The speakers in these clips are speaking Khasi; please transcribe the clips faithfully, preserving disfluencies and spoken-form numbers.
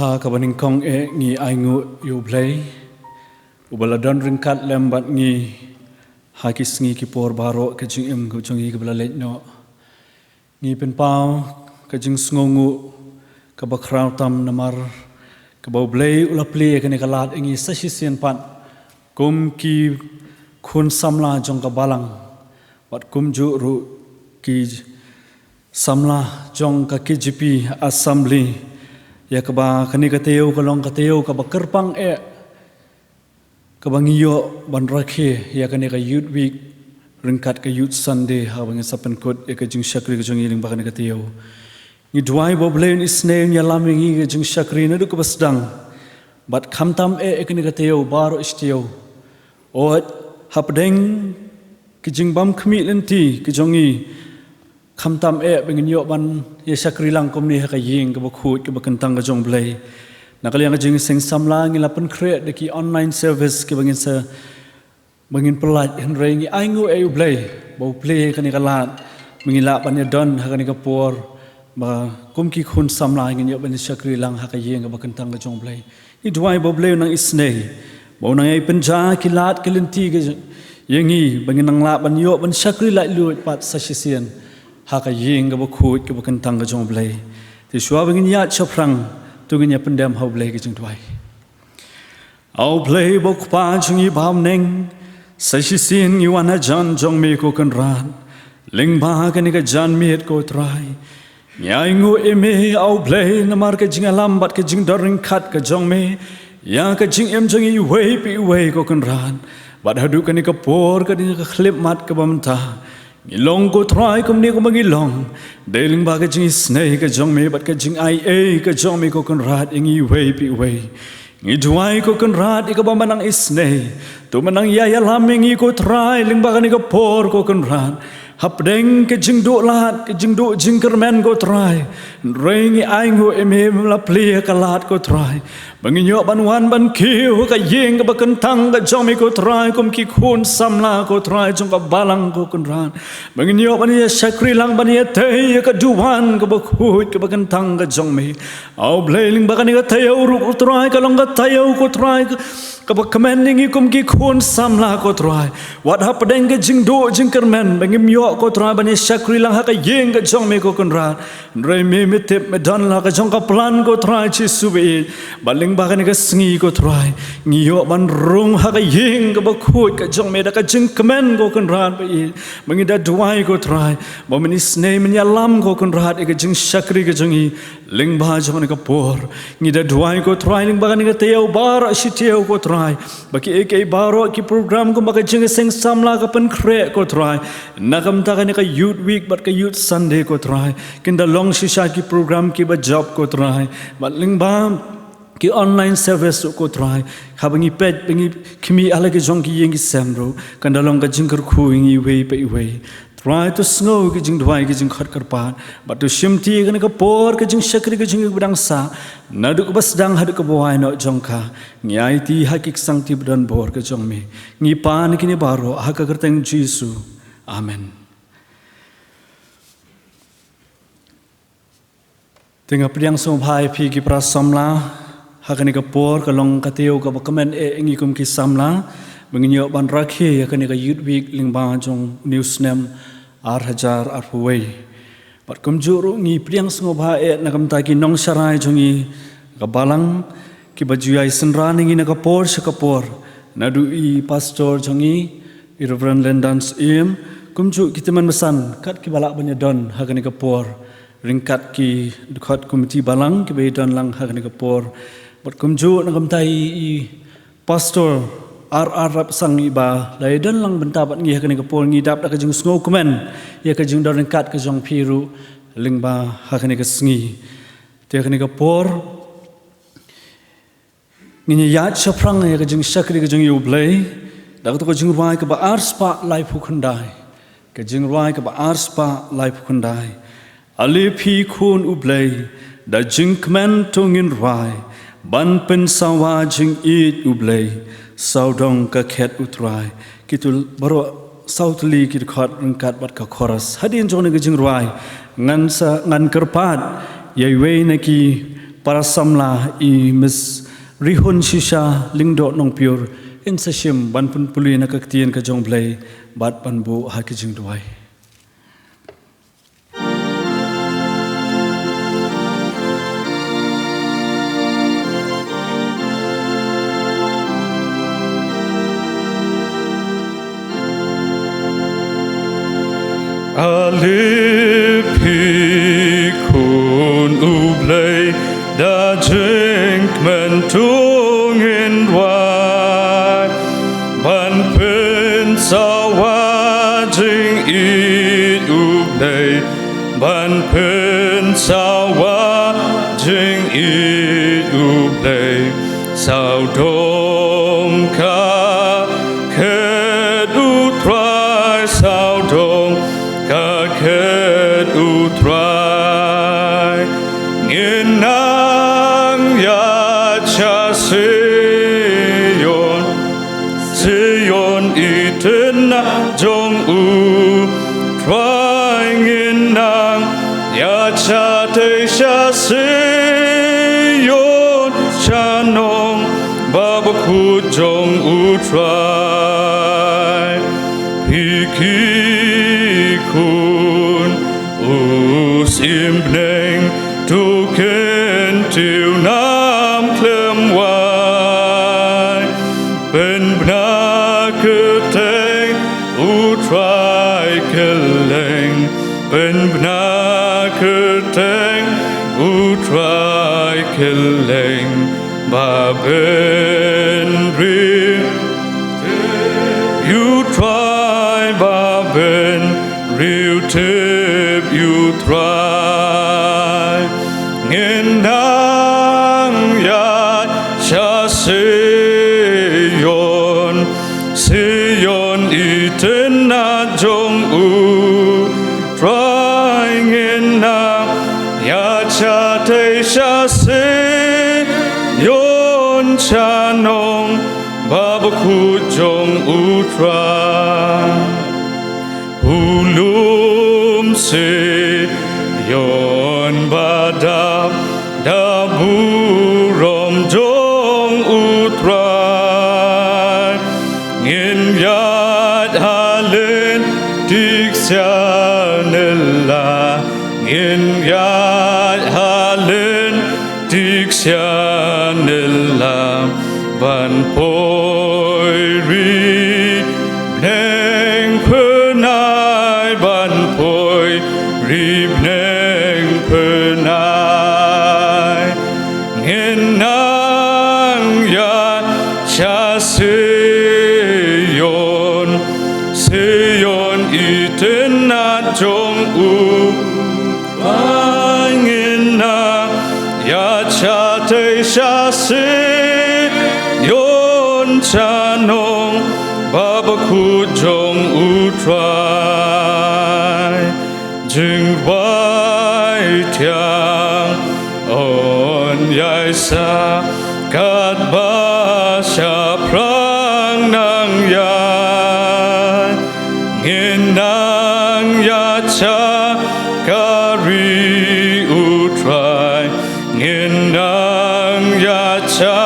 Ha kaba nyngkong eh ngi ainguh ïa U Blei uba la don ryngkat lem bad ngi ha ki sngi ki por baroh ka jingim ka jong ngi kaba la leit noh. Ngi pynpaw ka jingsngewnguh kaba khraw tam namar kaba U Blei u la plie kane ka lad ïa ngi sa shisien pat kum ki khun samla jong ka balang bad kumjuh ruh ki samla jong ka K J P Assembly, ïa kaba kane ka taïew ka long ka taïew kaba kyrpang eh kaba ngi ïoh ban rakhe ïa kane ka Youth Week ryngkat ka Youth Sunday haba ngi sa pynkut ïa ka jingshakri ka jong ngi lyngba kane ka taïew. Ngi duwai ba U Blei un isynei, un ïalam ïa ngi ka jingshakri naduh kaba sdang bad khamtam eh ïa kane ka taïew baroh shi taïew. Oi, hapdeng ki jingbam khmih lynti ki jong ngi, khamtam eh ba ngin ïoh ban ïa shakri lang kumne ha ka ïing kaba khuid kaba kyntang ka jong U Blei. Na ka liang ka jingseng samla ngi la pynkhreh da ki online service kiba ngin sa, ba ngin pyllait, hynrei ngi ainguh ïa U Blei ba u plie kane ka lad ba ngi lah ban ïadon ha kane ka por ba kum ki khun samla ngin ïoh ban ïa shakri lang ha ka ïing kaba kyntang ka jong U Blei. Ngi duwai ba U Blei u nang isynei, ba u nang ïai pynja ki lad ki lynti ka ïa ngi ba ngin nang lah ban ïoh ban shakri laitluid pat sa shisien ha ka ïing kaba khuid kaba kyntang ka jong U Blei. Te shuwa ba ngin ïaid shaphrang, to ngin ïa pyndem ha U Blei ka jingduwai. A U Blei ba U Kpa jong ngi ba ha bneng, sa shisien ngi wan hajan jong me ko Kynrad lyngba kane ka janmiet ko Trai. Ngi ainguh ïa me a U Blei namar ka jingïalam bad ka jingdon ryngkat ka jong me ïa ka jingim jong ngi iwei pa iwei ko Kynrad. Bad haduh kane ka por, kane ka khyllipmat kaba mynta, ngi long ko Trai kumne kumba ngi long dei lyngba ka jingisynei ka jong me bad ka jingaiei ka jong me ko Kynrad ïa ngi iwei pa iwei. Ngi duwai ko Kynrad ïa kaba me nang isynei, to me nang ïa ïalam ïa ngi ko Trai lyngba kane ka por ko Kynrad. Hapdeng ka jingduh lad, ka jingduh jingkyrmen ko Trai, hynrei ngi ainguh ïa me, me la plie ka lad ko Trai ba ngin ïoh ban wan ban kiew ha ka ïing kaba kyntang ka jong me ko Trai kum ki khun samla ko Trai jong ka balang ko Kynrad. Ba ngin ïoh ban ïa shakri lang, ban ïa tei ïa ka duwan kaba khuid kaba kyntang ka jong me. A U Blei, lyngba kane ka taïew ruh ko Trai ka long ka taïew ko Trai kaba kmen ïa ngi kum ki khun samla ko Trai. Wat hapdeng ka jingduh jingkyrmen ba ngim ïoh ko Trai ban ïa shakri lang ha ka ïing ka jong me ko Kynrad, hynrei me, me tip, me don la ka jong ka plan ko Trai Jisu ba ïeit. Bad lyngba kane ka sngi ko Trai, ngi ïoh ban rung ha ka ïing kaba khuid ka jong me da ka jingkmen ko Kynrad ba ïeit. Ba ngi da duwai ko Trai ba men isynei, men ïalam ko Kynrad ïa ka jingshakri ka jong ngi lyngba jong kane ka por. Ngi da duwai ko Trai lyngba kane ka taïew baroh shi taïew ko Trai, ba kiei kiei baroh ki program kumba ka jingseng samla ka pynkhreh ko Trai na ka bynta kane ka Youth Week bad ka Youth Sunday ko Trai, kin da long shisha ki program kiba jop ko Trai. Bad lyngba ki online service ruh ko Trai, haba ngi peit, ba ngi khmih ha la ki jong ki ïing ki sem ruh, kan da long ka jingkyrkhu ïa ngi iwei pa iwei. Trai, to sngew ki jingduwai, ki jingkhot kyrpad, bad to shimti kane ka por ka jingshakri ka jong ngi kaba dang sah naduh kaba sdang haduh kaba wai noh jong ka. Ngi aiti ha ki ksangti ba don bor ka jong me. Ngi pan kine baroh ha ka kyrteng Jisu. Amen. Te nga pdiang sngewbha ïa phi ki para samla, ha kane ka por ka long ka taïew kaba kmen eh ïa ngi kum ki samla ba ngin ïoh ban rakhe ïa kane ka Youth Week lyngba jong une u snem ar hajar arphew wei. Bad kumjuh ruh ngi pdiang sngewbha eh na ka bynta ki nongsharai jong ngi, ka balang, kiba ju ïai synran ïa ngi na ka por sha ka por, naduh i pastor jong ngi, i Reverend Lendan Syiem, kumjuh ki tymmen basan kat kiba lah ban ïadon ha kane ka por, ryngkat ki dkhot komiti balang kiba ïadon lang ha kane ka por. Bad kumjuh na ka bynta i, i pastor R R Rapsang iba la ïadon lang bynta bad ngi ha kane ka por, ngi dap da ka jingsngewkmen ïa ka jingdon ryngkat ka jong phi ruh lyngba ha kane ka sngi. Te ha kane ka por ngin ïa ïaid shaphrang ïa ka jingshakri ka jong U Blei da kato ka jingrwai kaba arspah laiphew khyndai. Ka jingrwai kaba arspah laiphew khyndai. Ale phi khun U Blei, da jingkmen to ngin rwai ban pynsawa jingïeit U Blei, sawdong ka khet U Trai. Kito baroh saw tylli ki dkhot ryngkat bad ka chorus. Hadien jong kane ka jingrwai ngan sa, ngan kyrpad ïa iwei na ki Para samla i Miss Rihun Shisha Lyngdoh Nongpyiur, in sa shim ban pynpule na ka ktien ka jong U Blei bad ban buh ha ki jingduwai. Ale phi khun U Blei, da jingkmen to ngin duwai ban pynsawa jingïeit U Blei, ban pynsawa jingïeit U Blei. Sawdong ka khet U Trai, sawdong ka khet U Trai. Ngin nang ïaid sha Sion, Sion i tynnat jong U Trai. Ngin nang ïaid shatei sha Sion, sha nongbah bakhuid jong U Trai. Phi ki khun u symbneng, to kyntiew nam khlem wai. Pynbna kyrteng U Trai kylleng, pynbna kyrteng U Trai kylleng. Ba bynriew tip ïa U Trai, ba bynriew tip ïa U Trai. Ngin nang ïaid sha Sion, Sion i tynnat jong U Trai. Ngin nang ïaid shatei sha Sion, sha nongbah bakhuid jong U Trai. U lum Sion ba dap da burom jong U Trai. Ngin ïaid ha lynti ksiar nylla, ngin ïaid ha lynti ksiar nylla, ban poi ri bneng pynai, ban poi ri bneng pynai. Ngin nang ïaid sha Sion, Sion i tynnat jong U Trai. Ngin nang ïaid shatei sha Sion, sha nongbah bakhuid jong U Trai. Jingduwai thiang yn ïai sa katba shaphrang nang ïaid. Ngin nang ïaid sha ka ri U Trai, ngin nang ïaid sha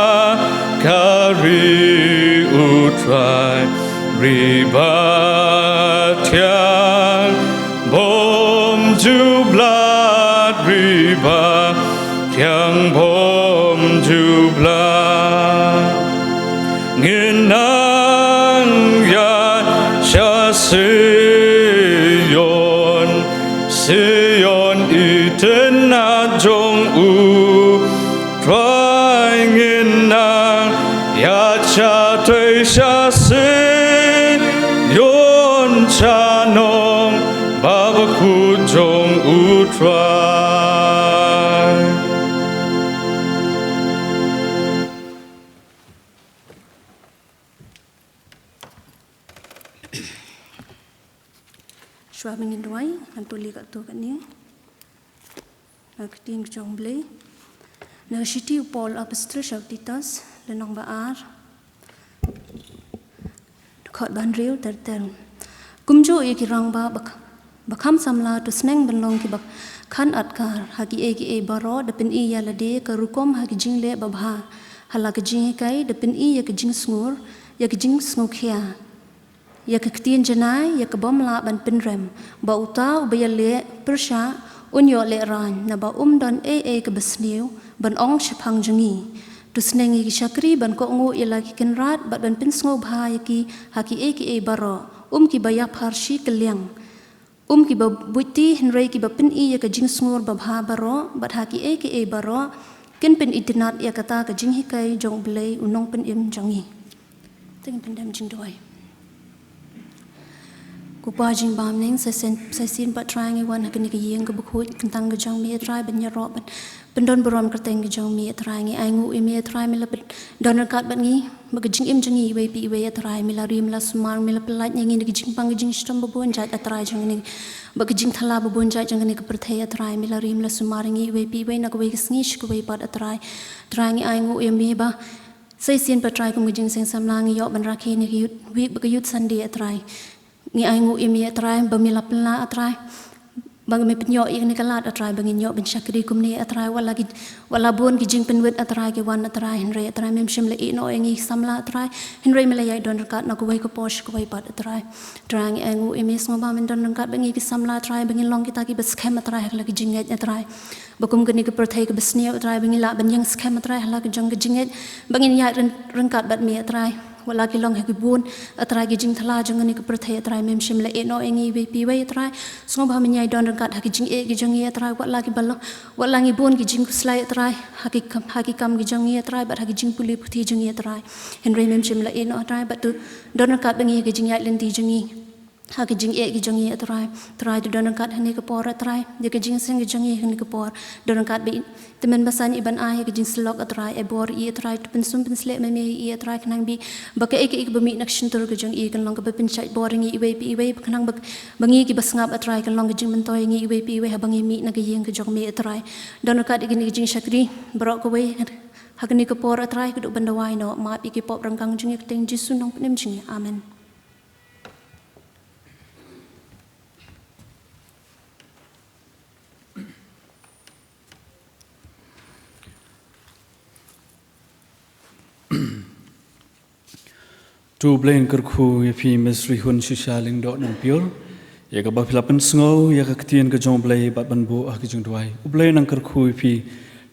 ka ri U Trai. Ri ba thiang bymjublat, ri ba thiang bymjublat. Ngin nang ïaid sha Sion, Sion i tynnat jong U Trai. Ngin nang ïaid shatei sha Sion, sha nongbah bakhuid jong U Trai. Shuwa ba ngin duwai, ngan pule katto katne na ka ktien ka jong U Blei. Na ka shithi u Paul apostol sha u Titus, lynnong ba ar, dkhot ba hynriew ter ter. Kumjuh ïa ki rangbah ba kh-, Ba kham samla to sneng ban long kiba khan atkar ha kiei kiei baroh, da pyni ïa lade ka rukom ha ki jingleh babha. Ha la ka jinghikai da pyni ïa ka jingsngur, ïa ka jingsngewkhia, ïa ka ktien janai, ïa ka bym lah ban pynrem. Ba uta uba ïaleh pyrshah un ïoh lehraiñ, naba um don ei ei kaba sniew ban ong shaphang jong ngi. To sneng ïa ki shakri ban kohnguh ïa la ki kynrad bad ban pynsngewbha ïa ki ha kiei kiei baroh. Um kiba ïapharshi kylliang. Um kiba buit ti, hynrei kiba pyni ïa ka jingsngur babha baroh, bad ha kiei kiei baroh kin pynitynnad ïa kata ka jinghikai jong U Blei U Nongpynim jong ngi. Te ngin pyndem jingduwai. Ko Pa jingbam neng, sa sien, sa sien pat Trai ngi wan ha kane ka ïing kaba khuid kyntang ka jong me Trai, ban ïaroh ban pyndon burom kyrteng ka jong me Trai. Ngi ainguh ïa me Trai, me la pyn-, don ryngkat bad ngi. Ba ka jingim jong ngi iwei pa iwei Trai, me la ri, me la sumar, me la pynlait ïa ngi na ka jingpang ka jingshitom ba bun jait Trai jong ngi. Ba ka jingthala ba bun jait jong ngi ka pyrthei Trai, me la ri, me la sumar ïa ngi iwei pa iwei na kawei ka sngi sha kawei pat Trai. Trai ngi ainguh ïa me ba sa shisien pat Trai kum ka jingseng samla ngi ïoh ban rakhe ïa ka Youth Week, ba ka Youth Sunday Trai. Ngi ainguh ïa me Trai ba me la pynlah Trai. Ba me pynïoh ïa kane ka lad Trai ba ngin ïoh ban shakri kumne Trai, wat la ki, wat la bun ki jingpynwit Trai ki wan Trai, hynrei Trai mem shym la ïeh noh ïa ngi ki samla Trai. Hynrei me la ïai don ryngkat na kawei ka por sha kawei pat Trai. Trai ngi ainguh ïa me, sngewbha men don ryngkat bad ngi ki samla Trai, ba ngin long kita kiba skhem Trai ha la ki jingngeit Trai. Ba kum kane ka pyrthei kaba sniew Trai, ba ngin lah ban ïeng skhem Trai ha la ka jong ka jingngeit, ba ngin ïaid ryn-, ryngkat bad me Trai. Wat la ki long ha ki bun Trai ki jingthala jong kane ka pyrthei Trai, mem shym la ïeh noh ïa ngi iwei pa iwei Trai. Sngewbha men ïai don ryngkat ha ki jingeh ki jong ngi Trai, wat la kiba long, wat la ngi bun ki jingkhuslai Trai, ha ki kam, ha ki kam ki jong ngi Trai, bad ha ki jingpule puthi jong ngi Trai. Hynrei mem shym la ïeh noh Trai, bad to don ryngkat bad ngi ha ki jingïaid lynti jong ngi. Ha ki jingeh ki jong ngi Trai, Trai to don ryngkat ha kane ka por Trai, ïa ka jingseng ki jong ngi ha kane ka por, don ryngkat bad i, tymmen basan i ban ai ïa ka jingsyllok Trai, ai bor ïa i Trai, to pynsum pynsleh ma me ïa i Trai, khnang ba, ba kaei kaei kaba mih na ka shyntur ka jong i kan long kaba pynshait bor ïa ngi iwei pa iwei, khnang ba, ba ngi kiba sngap Trai kan long ka jingmyntoi ïa ngi iwei pa iwei haba ngi mih na ka ïing ka jong me Trai. Don ryngkat ïa kine ki jingshakri baroh kawei ha kane ka por Trai, ka dei ban duwai noh, map ïa ki pop ryngkang jong ngi ha ka kyrteng Jisu Nongpynim jong ngi. Amen. To U Blei un kyrkhu ïa phi Miss Rihun Shisha Lyngdoh Nongpyiur, ïa kaba phi la pynsngew ïa ka ktien ka jong U Blei bad ban buh ha ka jingduwai. U Blei un nang kyrkhu ïa phi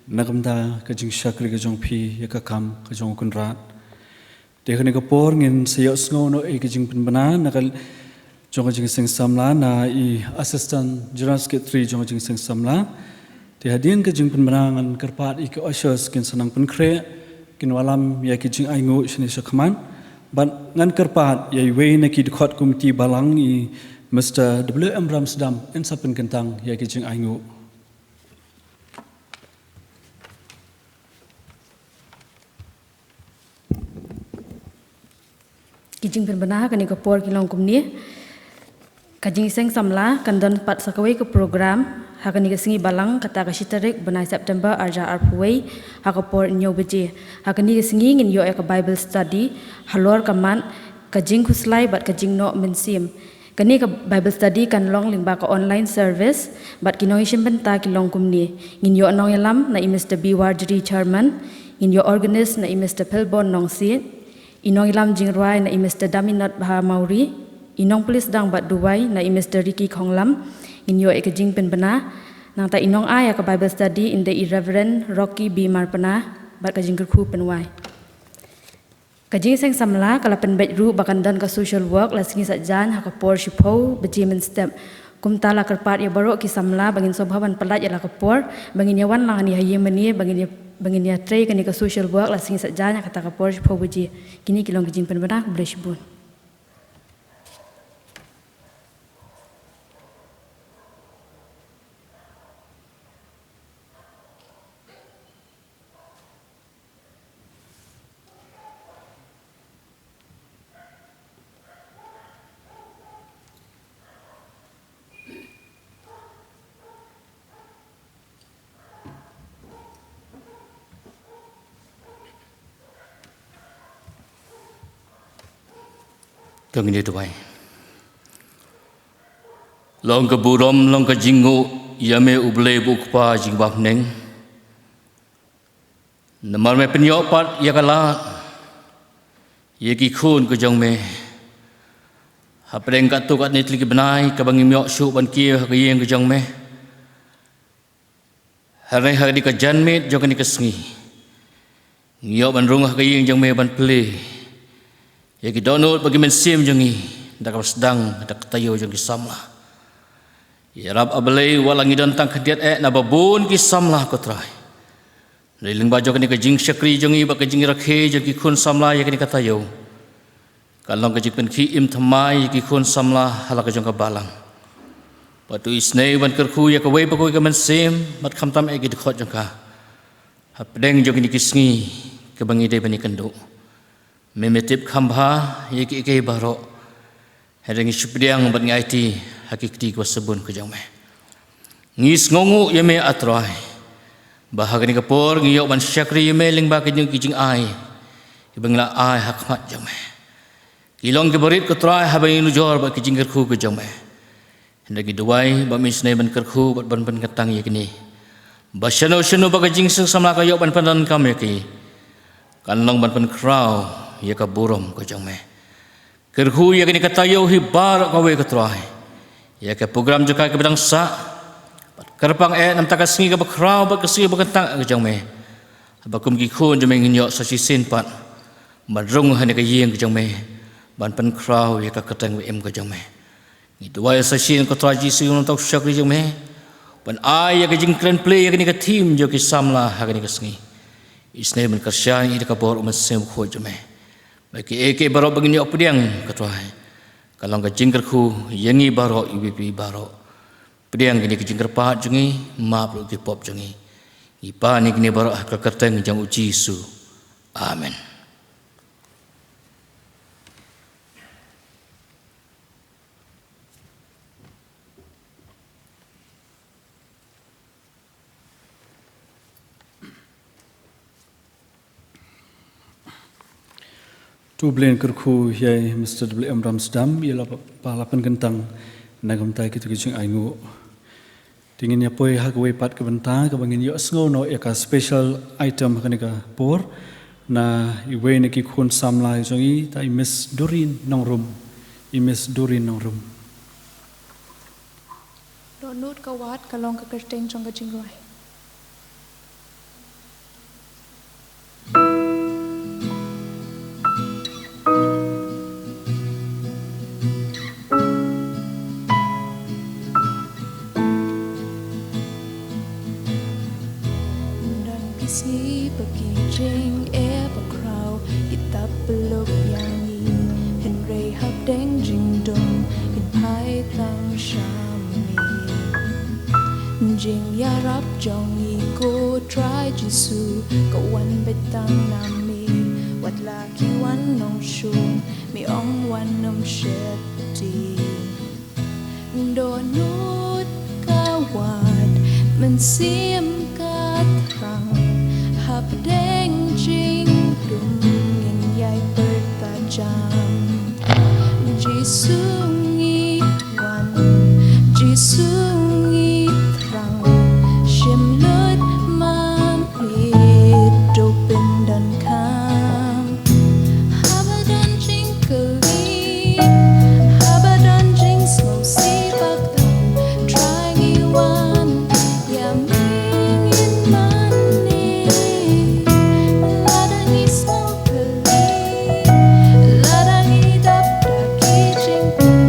na ka bynta ka jingshakri ka jong phi ïa ka kam ka jong u Kynrad. Te ha kane ka por ngin sa ïohsngew noh ïa ka jingpynbna na ka jong ka Jingseng Samla na i Assistant General Secretary jong ka Jingseng Samla. Te hadien ka jingpynbna ngan kyrpad ïa ki ushers kin sa nang pynkhreh, kin wallam ïa ki jingainguh shane shakhmat. Bad ngan kyrpad ïa iwei na ki dkhot komiti balang i Mister W M Ramsdam, yn sa pynkyntang ïa ki jingainguh. Ki jingpynbna ha kane ka por ki long kumne. Ka Jingseng Samla kan don pat sa kawei ka program ha kane ka sngi balang, kata ka shi tarik bnai September arhajar arphew wei, ha ka por hynñiew baje. Ha kane ka sngi ngin ïoh ïa ka Bible study halor ka mat ka jingkhuslai bad ka jingnoh mynsiem. Kane ka Bible study kan long lyngba ka online service, bad ki nongïashim bynta ki long kumne. Ngin ïoh nongïalam na i Mister B Warjri, Chairman, ngin ïoh organist na i Mister Philbon Nongsiej, i nongïalam jingrwai na i Mister Daminot Bha Mawrie, i nongpulit sdang bad duwai na i Mister Ricky Khonglam, ngin ïoh ïa ka jingpynbna, nangta i nongai ïa ka Bible study yn dei i Reverend Rocky B Marpna, bad ka jingkyrkhu pynwai. Ka Jingseng Samla ka la pynbeit ruh ba kan don ka social work la sngi Saitjaiñ ha ka por shiphew baje mynstep. Kumta la kyrpad ïa baroh ki samla ba ngin sngewbha ban pyllait ïa la ka por, ba ngin ïawan lang hangne ha ïing mane, ba ngin ïa, ba ngin ïatrei kane ka social work la sngi Saitjaiñ ha kata ka por shiphew baje. Kine ki long ki jingpynbna, khublei shibun. To ngin ïa duwai. Long ka burom, long ka jingnguh ïa me U Blei ba u Kpa jingbymneng. Namar me pynïoh pat ïa ka lad ïa ki khun ka jong me. Hapdeng katto katne tylli ki bnai kaba ngim ïoh shuh ban kiew ha ka ïing ka jong me. Hynrei ha kane ka janmiet jong kane ka sngi, ngi ïoh ban rung ha ka ïing jong me ban plie ïa ki dohnud bad ki mynsiem jong ngi da kaba sdang da ka taïew jong ki samla. Ïarap A Blei, wat la ngi don tang khyndiat eh naba bun ki samla ko Trai. Hynrei lyngba jong kane ka jingshakri jong ngi bad ka jingrakhe jong ki khun samla ïa kane ka taïew, kan long ka jingpynkhih im thymmai ïa ki khun samla ha la ka jong ka balang. Bad to isynei ban kyrkhu ïa kawei pa kawei ka mynsiem bad khamtam eh ki dkhot jong ka. Hapdeng jong kine ki sngi kaba ngi dei ban ïakynduh, me me tip kham bha ïa kiei kiei baroh. Hynrei ngi shu pdiang bad ngi aiti ha ki kti kiba sbun ka jong me. Ngi sngewnguh ïa me A Trai ba ha kane ka por ngi ïoh ban shakri ïa me lyngba kine ki jingai kiba ngi la ai ha khmat jong me. Ki long kiba rit ko Trai haba ngi nujor bad ki jingkyrkhu ka jong me. Hynrei ngi duwai ba me isynei ban kyrkhu bad ban pynkyntang ïa kine, ba shano shano ba ka jingseng samla ka ïoh ban pyndonkam ïa ki, kan long ban pynkhraw ïa ka burom ka jong me. Kyrkhu ïa kane ka taïew hi baroh kawei ko Trai, ïa ka program jong ka kaba dang sah. Bad kyrpang eh namar ka sngi kaba khraw bad ka sngi kaba kyntang ka jong me, haba kum ki khun jong me ngin ïoh sa shisien pat ban rung ha kane ka ïing ka jong me ban pynkhraw ïa ka kyrteng ba im ka jong me. Ngi duwai sa shisien ko Trai Jisu, nongthoh shakri jong me, ban ai ïa ka jingkren plie ïa kane ka theme jong ki samla ha kane ka sngi. Isynei ban kyrshan ïa ka bor U Mynsiem Bakhuid jong me. Ba kiei kiei baroh ba ngin ïoh pdiang ko Trai, ka long ka jingkyrkhu ïa ngi baroh, ïa phi baroh. Pdiang kine ki jingkyrpad jong ngi, map ruh ki pop jong ngi. Ngi pan ïa kine baroh ha ka kyrteng jong U Jisu. Amen. To U Blei un kyrkhu ïa i Mister W M Ramsdam, ïa la ba la pynkyntang na ka bynta kito ki jingainguh. Te ngin ïa poi ha kawei pat ka bynta kaba ngin ïohsngew noh ïa ka special item ha kane ka por na iwei na ki khun samla jong ngi, ta i Miss Doreen Nongrum. I Miss Doreen Nongrum. Dohnud ka wad ka long ka kyrteng jong ka jingrwai. Don ki sngi ba ki jingeh bakhraw ki tap pynlup ïa ngi, hynrei hapdeng jingdum ngin phai tang sha me. Jingïarap jong ngi ko Trai Jisu ka wan beit tang na me, wat la ki wan nongshun me ong wan ym sheptieng. Dohnud ka wad, mynsiem ka thrang, hapdeng jingdum ngin ïai pyrta jam. Jisu ngi wan, Jisu ngi thrang, shim lut ma me, to pyndonkam. Haba don jingkylli, haba don jingsngewsih ba kham, Trai ngi wan ïa me ngin mane. Lada ngi sngewkylli, lada ngi dap da ki jingkylli,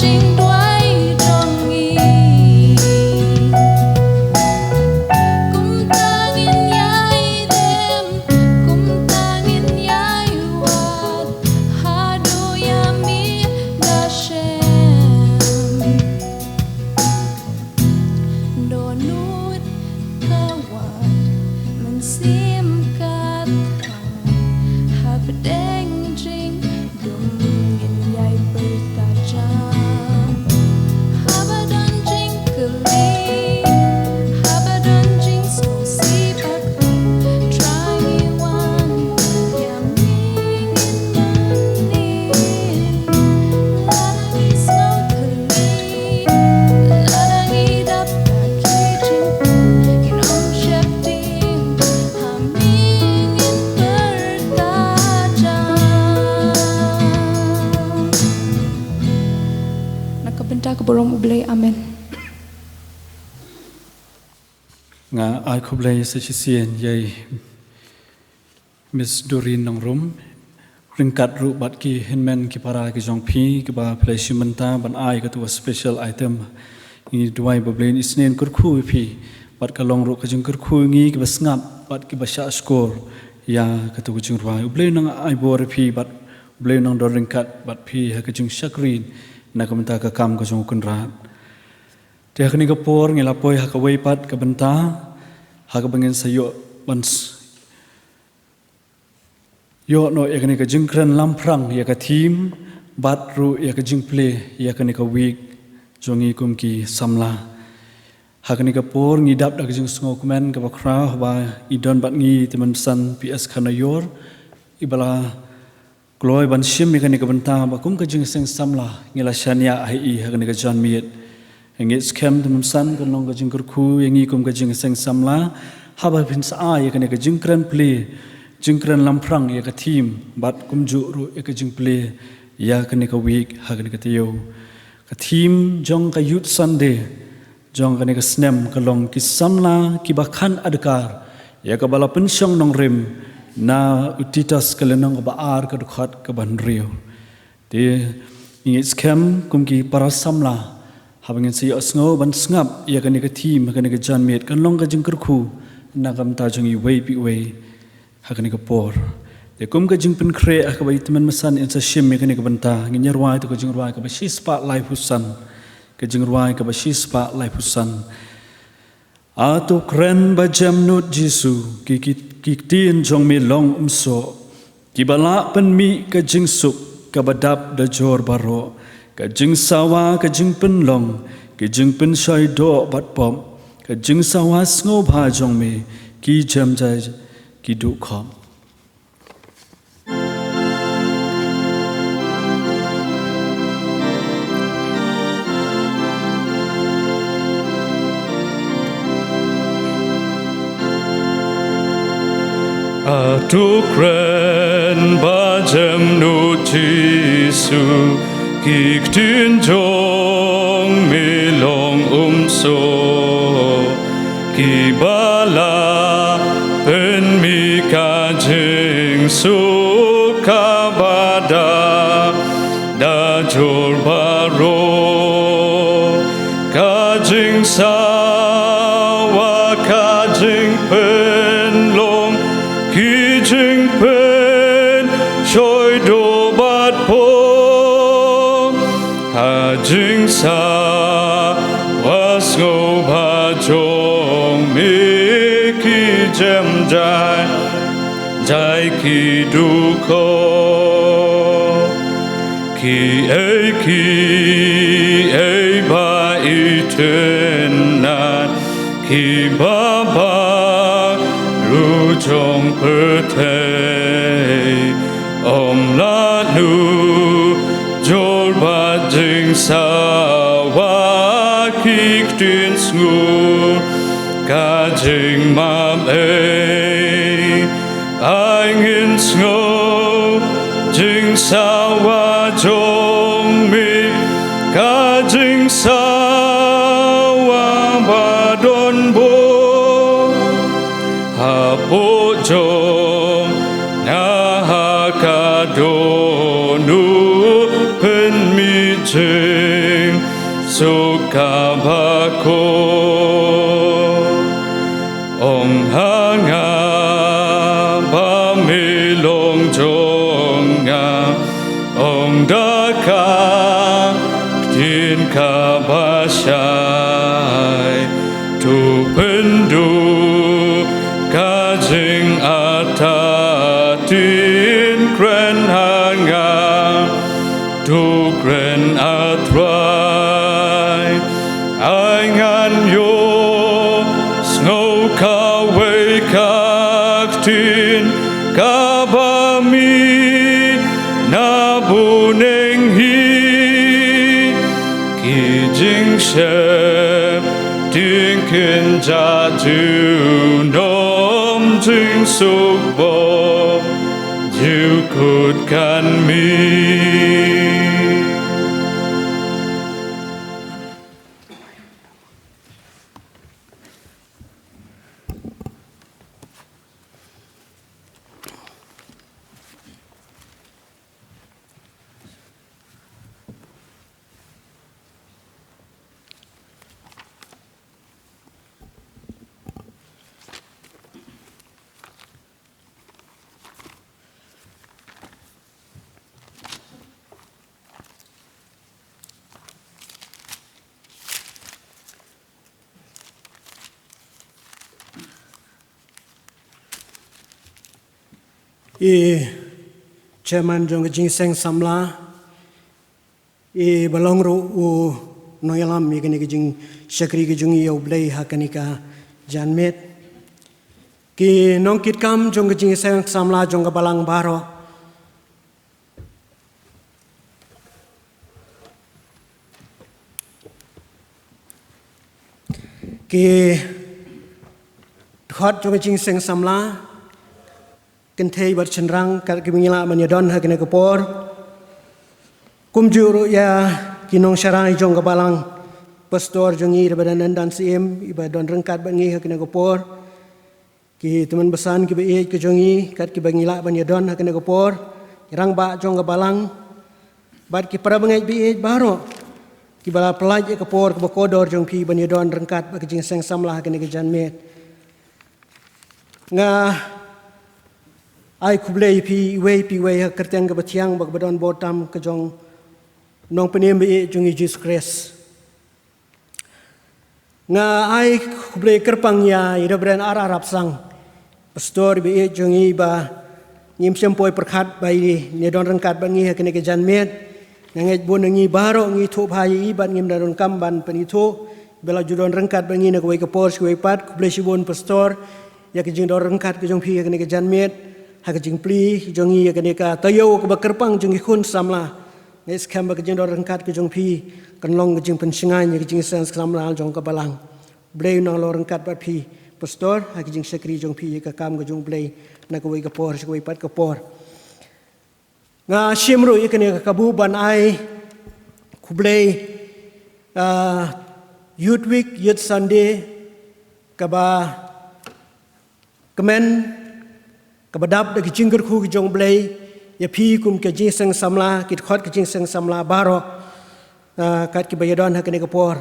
jingduwai jong ngi. Kumta ngin ïai dem, kumta ngin ïai wad, haduh ïa mih da shem. Dohnud ka wad, mynsiem ka thang, hapdeng jingdum ngin ïai pyrta jam. Haba don jingkylli, haba don jingsngewsih bad Trai ngi wan ïa me ngin mane. Lada ngi sngewthuh, lada ngi dap da ki jingpynlong, ngin ym sheptieng, ha me ngin pyrta jam. Na ka bynta ka burom U Blei, amen. Nga ai khublei sa shisien ïa i Miss Doreen Nongrum, ryngkat ruh bad ki hynmen ki para ki jong phi kiba phi la shim bynta ban ai katu ka special item. Ngi duwai ba U Blei un isynei kyrkhu ïa phi bad ka long ruh ka jingkyrkhu ïa ngi kiba sngap bad kiba shahshkor ïa katu ka jingrwai. U Blei un nang ai bor ïa phi bad U Blei un nang don ryngkat bad phi ha ka jingshakri na ka bynta ka kam ka jong U Kynrad. Te ha kane ka por ngi la poi ha kawei pat ka bynta ha kaba ngin sa ïoh ban s-, ïoh noh ïa kane ka jingkren lamphrang ïa ka theme bad ruh ïa ka jingplie ïa kane ka week jong ngi kum ki samla. Ha kane ka por ngi dap da ka jingsngewkmen kaba khraw haba i don bad ngi i Tymmen Basan P S Kharnaior, iba la kloi ban shim ïa kane ka bynta ba kum ka jingïaseng samla ngi la shaniah ha i ha kane ka janmiet. Ngi ngeit skhem Tymmen Basan kan long ka jingkyrkhu ïa ngi kum ka jingïaseng samla haba phin sa ai ïa kane ka jingkren plie, jingkren lamphrang ïa ka theme bad kumjuh ruh ïa ka jingplie ïa kane ka week ha kane ka taïew. Ka theme jong ka Youth Sunday jong kane ka snem ka long ki samla kiba khan adkar ïa kaba la pynshong nongrim na u Titus ka lynnong kaba ar ka dkhot kaba hynriew. Te ngi ngeit skhem kum ki para samla haba ngin sa ïohsngew ban sngap ïa kane ka theme ha kane ka janmiet kan long ka jingkyrkhu na ka bynta jong iwei pa iwei ha kane ka por. Te kum ka jingpynkhreh ha kaba i Tymmen Basan in sa shim ïa kane ka bynta ngin ïa rwai tu ka jingrwai kaba shispah laiphew san. Ka jingrwai kaba shispah laiphew san. A to kren ba jem nud Jisu, ki, ki, ki ktien jong me long umsoh. Kiba lah pynmih ka jingsuk kaba dap da jor baroh. Ka jingsawa ka jingpynlong, ka jingpynshoi doh bad pop. Ka jingsawa sngewbha jong me, ki jem jai ki duh khop. A to kren ba jem nud Jisu, ki ktien jong me long umsoh. Kiba lah pynmih ka jingsuk kaba dap da jor baroh. Ka jingsawa ka jingpynlong, ki jingpynshoi doh bad pop. Ha jingsawa sngewbha jong me ki jem jai, jai ki duh khop. Kiei kiei ba itynnad, kiba bang ruh jong pyrthei, ym lah nujor bad jingsawa, ki ktien sngur ka jingmap ei. Ai ngin sngew jingsawa jong me, ka jingsawa ba don bor. Hapoh jong nga ha ka dohnud pynmih jingim. Suk kaba khuid. Ong ha nga, ba me long jong nga. Ong da ka ktien kaba shai. To pynduh ka jingattien, kren ha nga. To kren, A Trai. Ai ngan ïohsngew kawei ka ktien kaba mih na bneng hi. Ki jingsheptieng kin jia junom, jingsuk bor jukut kan mih. I chairman jong ka jingseng samla, i ba long ruh u nongïalam ïa kane ka jingshakri ka jong i ïa U Blei ha kane ka janmiet. Ki nongkitkam jong ka jingseng samla jong ka balang baroh. Ki dkhot jong ka jingseng samla, kynthei bad shynrang, kat kiba ngi lah ban ïadon ha kane ka por. Kumjuh ruh ïa ki nongsharai jong ka balang, pastor jong ngi, Reverend Nandan Syiem, iba don ryngkat bad ngi ha kane ka por. Ki tymmen basan kiba ïeit ka jong ngi, kat kiba ngi lah ban ïadon ha kane ka por, ki rangbah jong ka balang, bad ki para bangeit ba ïeit baroh, kiba la pyllait ïa ka por kaba kordor jong phi ban ïadon ryngkat bad ka jingseng samla ha kane ka janmiet. Nga ai khublei ïa phi iwei pa iwei ha ka kyrteng kaba thiang bad kaba don bor tam ka jong u Nongpynim ba ïeit jong ngi Jisu Khrist. Nga ai khublei kyrpang ïa i Reverend R R Rapsang, pastor ba ïeit jong ngi, ba ngim shym poi pyrkhat ba i ïadon ryngkat bad ngi ha kane ka janmiet. Nga ngeit bun na ngi baroh ngi ithuh bha ïa i bad ngim da donkam ban pynithuh, ba la ju don ryngkat bad ngi na kawei ka por sha kawei pat. Khublei shibun pastor ïa ka jingdon ryngkat ka jong phi ha kane ka janmiet, ha ka jingplie jong ngi ïa kane ka taïew kaba kyrpang jong ki khun samla. Nga ngeit skhem ba ka jingdon ryngkat ka jong phi kan long ka jingpynshngaiñ ïa ka jingseng samla jong ka balang. Blei un nang long ryngkat bad phi pastor ha ka jingshakri jong phi ïa ka kam ka jong U Blei na kawei ka por sha kawei pat ka por. Nga shim ruh ïa kane ka kabu ban ai khublei, ah, Youth Week, Youth Sunday, kaba kmen, kaba dap da ki jingkyrkhu ki jong U Blei ïa phi kum ka jingseng samla, ki dkhot ka jingseng samla baroh, ah, kat kiba ïadon ha kane ka por.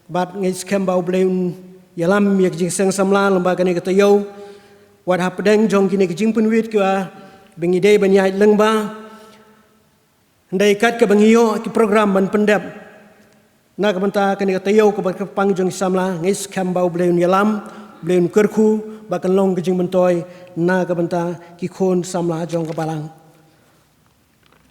Bad nga ngeit skhem ba U Blei un ïalam ïa ka jingseng samla lyngba kane ka taïew. Wat hapdeng jong kine ki jingpynwit kiba ngi dei ban ïaid lyngba. Hynrei kat kaba ngi ïoh ki program ban pyndep na ka bynta kane ka taïew kaba kyrpang jong ki samla, nga ngeit skhem ba U Blei un ïalam, U Blei un kyrkhu, ba kan long ka jingmyntoi na ka bynta ki khun samla jong ka balang.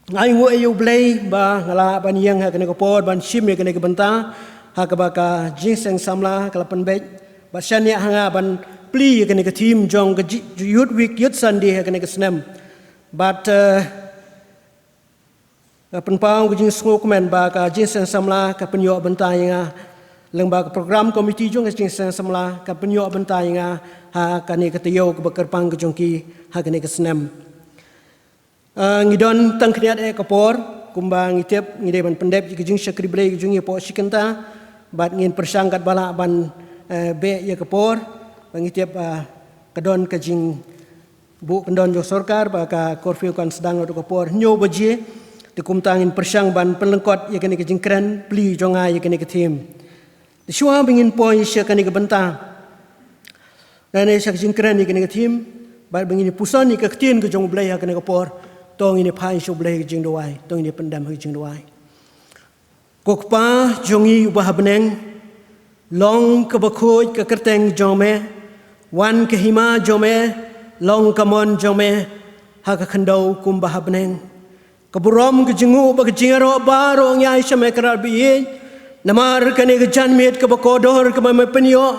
Nga ainguh ïa U Blei ba nga lah ban ïeng ha kane ka por ban shim ïa kane ka bynta ha kaba ka jingseng samla ka la pynbeit, ba shaniah ha nga ban plie ïa kane ka theme jong ka ji-, Youth Week, Youth Sunday ha kane ka snem. Bad, eh, nga pynpaw ka jingsngewkmen ba ka jingseng samla ka pynïoh bynta ïa nga, lyngba ka program committee jong ka jingseng samla ka pynïoh bynta ïa nga ha kane ka taïew kaba kyrpang ka jong ki ha kane ka snem. Ah, ngi don tang khyndiat eh ka por, kumba ngi tip ngi dei ban pyndep ïa ka jingshakri Blei ka jong ngi hapoh shi kynta, bad ngin pyrshang katba lah ban, eh, beh ïa ka por, ba ngi tip, ah, ka don ka jing buh kyndon jong sorkar ba ka curfew kan sdang naduh ka por hynñiew baje. Te kumta ngin pyrshang ban pynlyngkot ïa kane ka jingkren plie jong nga ïa kane ka theme. Te shuwa ba ngin poi sha kane ka bynta, lane sha ka jingkren ïa kane ka theme, bad ba ngin puson ïa ka ktien ka jong U Blei ha kane ka por, to ngin phai sha U Blei ha ka jingduwai, to ngin pyndem ha ka jingduwai. Ko Kpa jong ngi uba ha bneng, long kaba khuid ka kyrteng jong me, wan ka hima jong me, long ka mon jong me, ha ka khyndew kumba ha bneng. Ka burom, ka jingnguh bad ka jingïaroh baroh ngi ai sha me, ko Kynrad baieit, namar kane ka janmiet kaba kordor kaba me pynïoh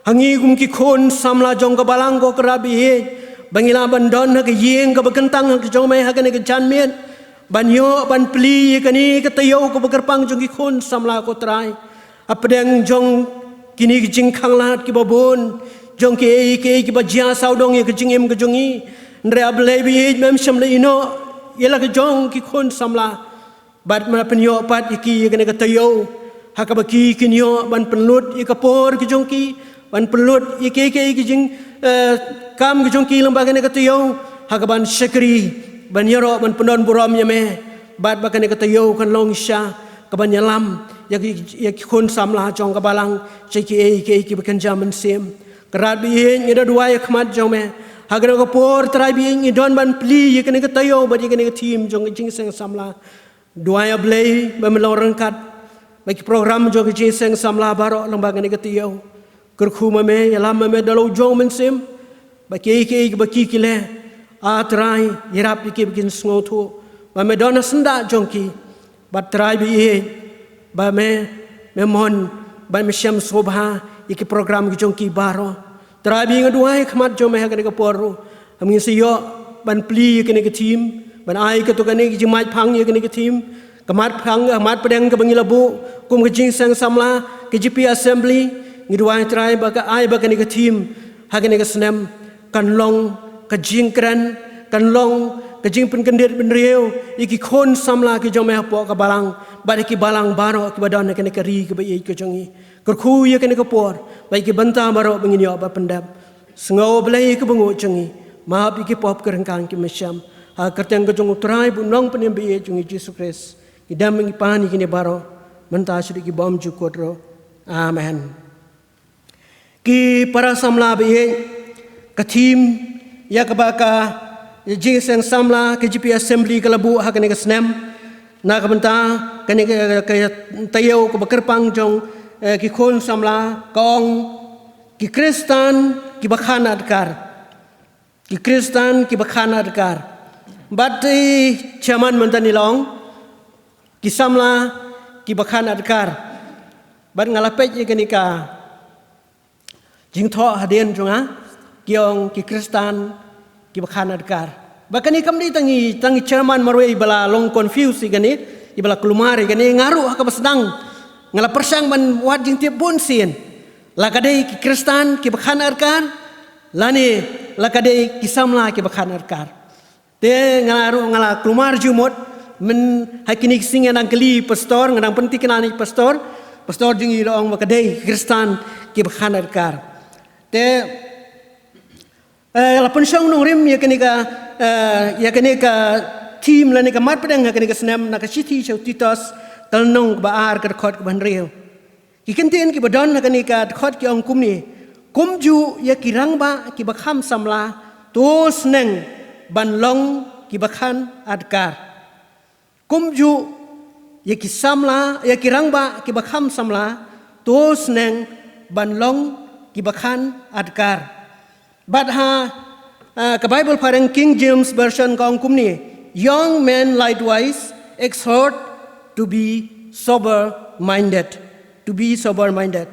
ha ngi kum ki khun samla jong ka balang, ko Kynrad baieit, ba ngi lah ban don ha ka ïing kaba kyntang ha ka jong me ha kane ka janmiet, ban ïoh ban plie ïa kane ka taïew kaba kyrpang jong ki khun samla, ko Trai. Hapdeng jong kine ki jingkhanglad kiba bun, jong kiei kiei kiba jia sawdong ïa ka jingim ka jong ngi, hynrei A Blei baieit, mem shym la ïehnoh ïa la ka jong ki khun samla, bad me la pynïoh pat ïa ki ïa kane ka taïew ha kaba ki kin ïoh ban pynlut ïa ka por ka jong ki, ban pynlut ïa kiei kiei ki jing, eh, kam ka jong ki lyngba kane ka taïew, ha kaban shakri, ban ïaroh, ban pyndon burom ïa me, bad ba kane ka taïew kan long shisha kaban ïalam ïa ki, ïa ki khun samla jong ka balang sha kiei kiei kiba kynja mynsiem. Ko Kynrad baieit, ngi da duwai ha khmat jong me ha kane ka por, Trai baieit, ngi don ban plie ïa kane ka taïew bad ïa kane ka theme jong ka jingïaseng samla. Duwai, A Blei, ba men long ryngkat bad ki program jong ka jingïaseng samla baroh lyngba kane ka taïew. Kyrkhu ma me, ïalam ma me da la u jong u Mynsiem, ba kiei kiei kiba ki ki leh, A Trai, ïarap ïa ki ba kin sngewthuh ba me don ha syndah jong ki. Bad Trai baieit, ba me, me mon bad me shem sngewbha ïa ki program ki jong ki baroh. Trai baieit, nga duwai ha khmat jong me ha kane ka por ruh, ba ngin sa ïoh ban plie ïa kane ka theme, ban ai katto katne ki jingmait phang ïa kane ka theme. Ka mat phang, ka mat pdeng kaba ngi la buh kum ka jingïaseng samla, ka K J P Assembly, ngi duwai, Trai, ba ka ai ba kane ka theme ha kane ka snem kan long ka jingkren, kan long ka jingpynkyndit bynriew ïa ki khun samla ki jong me hapoh ka balang, bad ïa ki balang baroh kiba don ha kane ka ri kaba ïeit ka jong ngi. Kyrkhu ïa kane ka por bad ïa ki bynta baroh ba ngin ïoh ban pyndep. Sngew, A Blei, ïa ka bynriew jong ngi, map ïa ki pop, ki ryngkang, ki mynsiem, ha ka kyrteng ka jong U Trai bad U Nongpynim baieit jong ngi Jisu Khrist. Ngi dem ngi pan ïa kine baroh mynta sha ki bymjukut ruh. Amen. Ki para samla baieit, ka theme ïa kaba ka jingïaseng samla ka K J P Assembly ka la buh ha kane ka snem, na ka bynta kane ka, ka taïew kaba kyrpang jong, eh, ki khun samla, ka ong, ki Khristan kiba khan adkar. Ki Khristan kiba khan adkar. Bad i chairman mynta i la ong, ki samla kiba khan adkar. Bad nga la peit ïa kane ka jingthoh hadien jong nga, ki ong, ki Khristan kiba khan adkar. Bad kane kam dei tang i, tang i chairman marwei iba la long confuse ïa kane, iba la kulmar ïa kane, nga ruh ha kaba sdang nga la pyrshang ban wad jingtip bunsien. La ka dei ki Khristan kiba khan adkar, lane la ka dei ki samla kiba khan adkar. Te nga ruh nga la kulmar jingmut, mynta ha kine ki sngi nga dang kylli pastor, nga dang pynthikna ïa pastor, pastor jong ngi la ong ba ka dei Khristan kiba khan adkar. Te, eh, la pynshong nongrim ïa kane ka, eh, ïa kane ka theme lane ka mat pdeng ha kane ka snem na ka shithi sha u Titus, ka lynnong kaba ar, ka dkhot kaba hynriew. Ki kyntien kiba don ha kane ka dkhot ki ong kumne: Kumjuh ïa ki rangbah kiba kham samla, to sneng ban long kiba khan adkar. Kumjuh ïa ki samla, ïa ki rangbah kiba kham samla, to sneng ban long kiba khan adkar. Bad ha, ah, ka Bible phareng King James Version ka ong kumne: Young men likewise exhort to be sober minded. To be sober minded.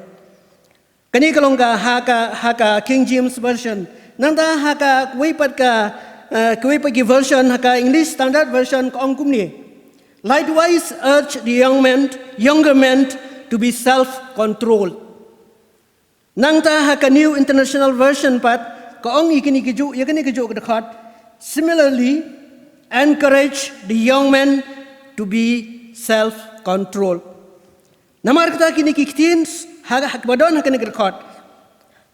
Kane ka long ka ha ka, ha ka King James Version. Nangta ha kawei pat ka, ah, kawei pat ki version, ha ka English Standard Version ka ong kumne: Likewise urge the young men, younger men to be self-controlled. Nangta ha ka New International Version pat ka ong ïa kine ki juh, ïa kine ki juh ki dkhot: Similarly, encourage the young men to be self-controlled. Namar kata kine ki ktien ha, ha, ba don ha kine ki dkhot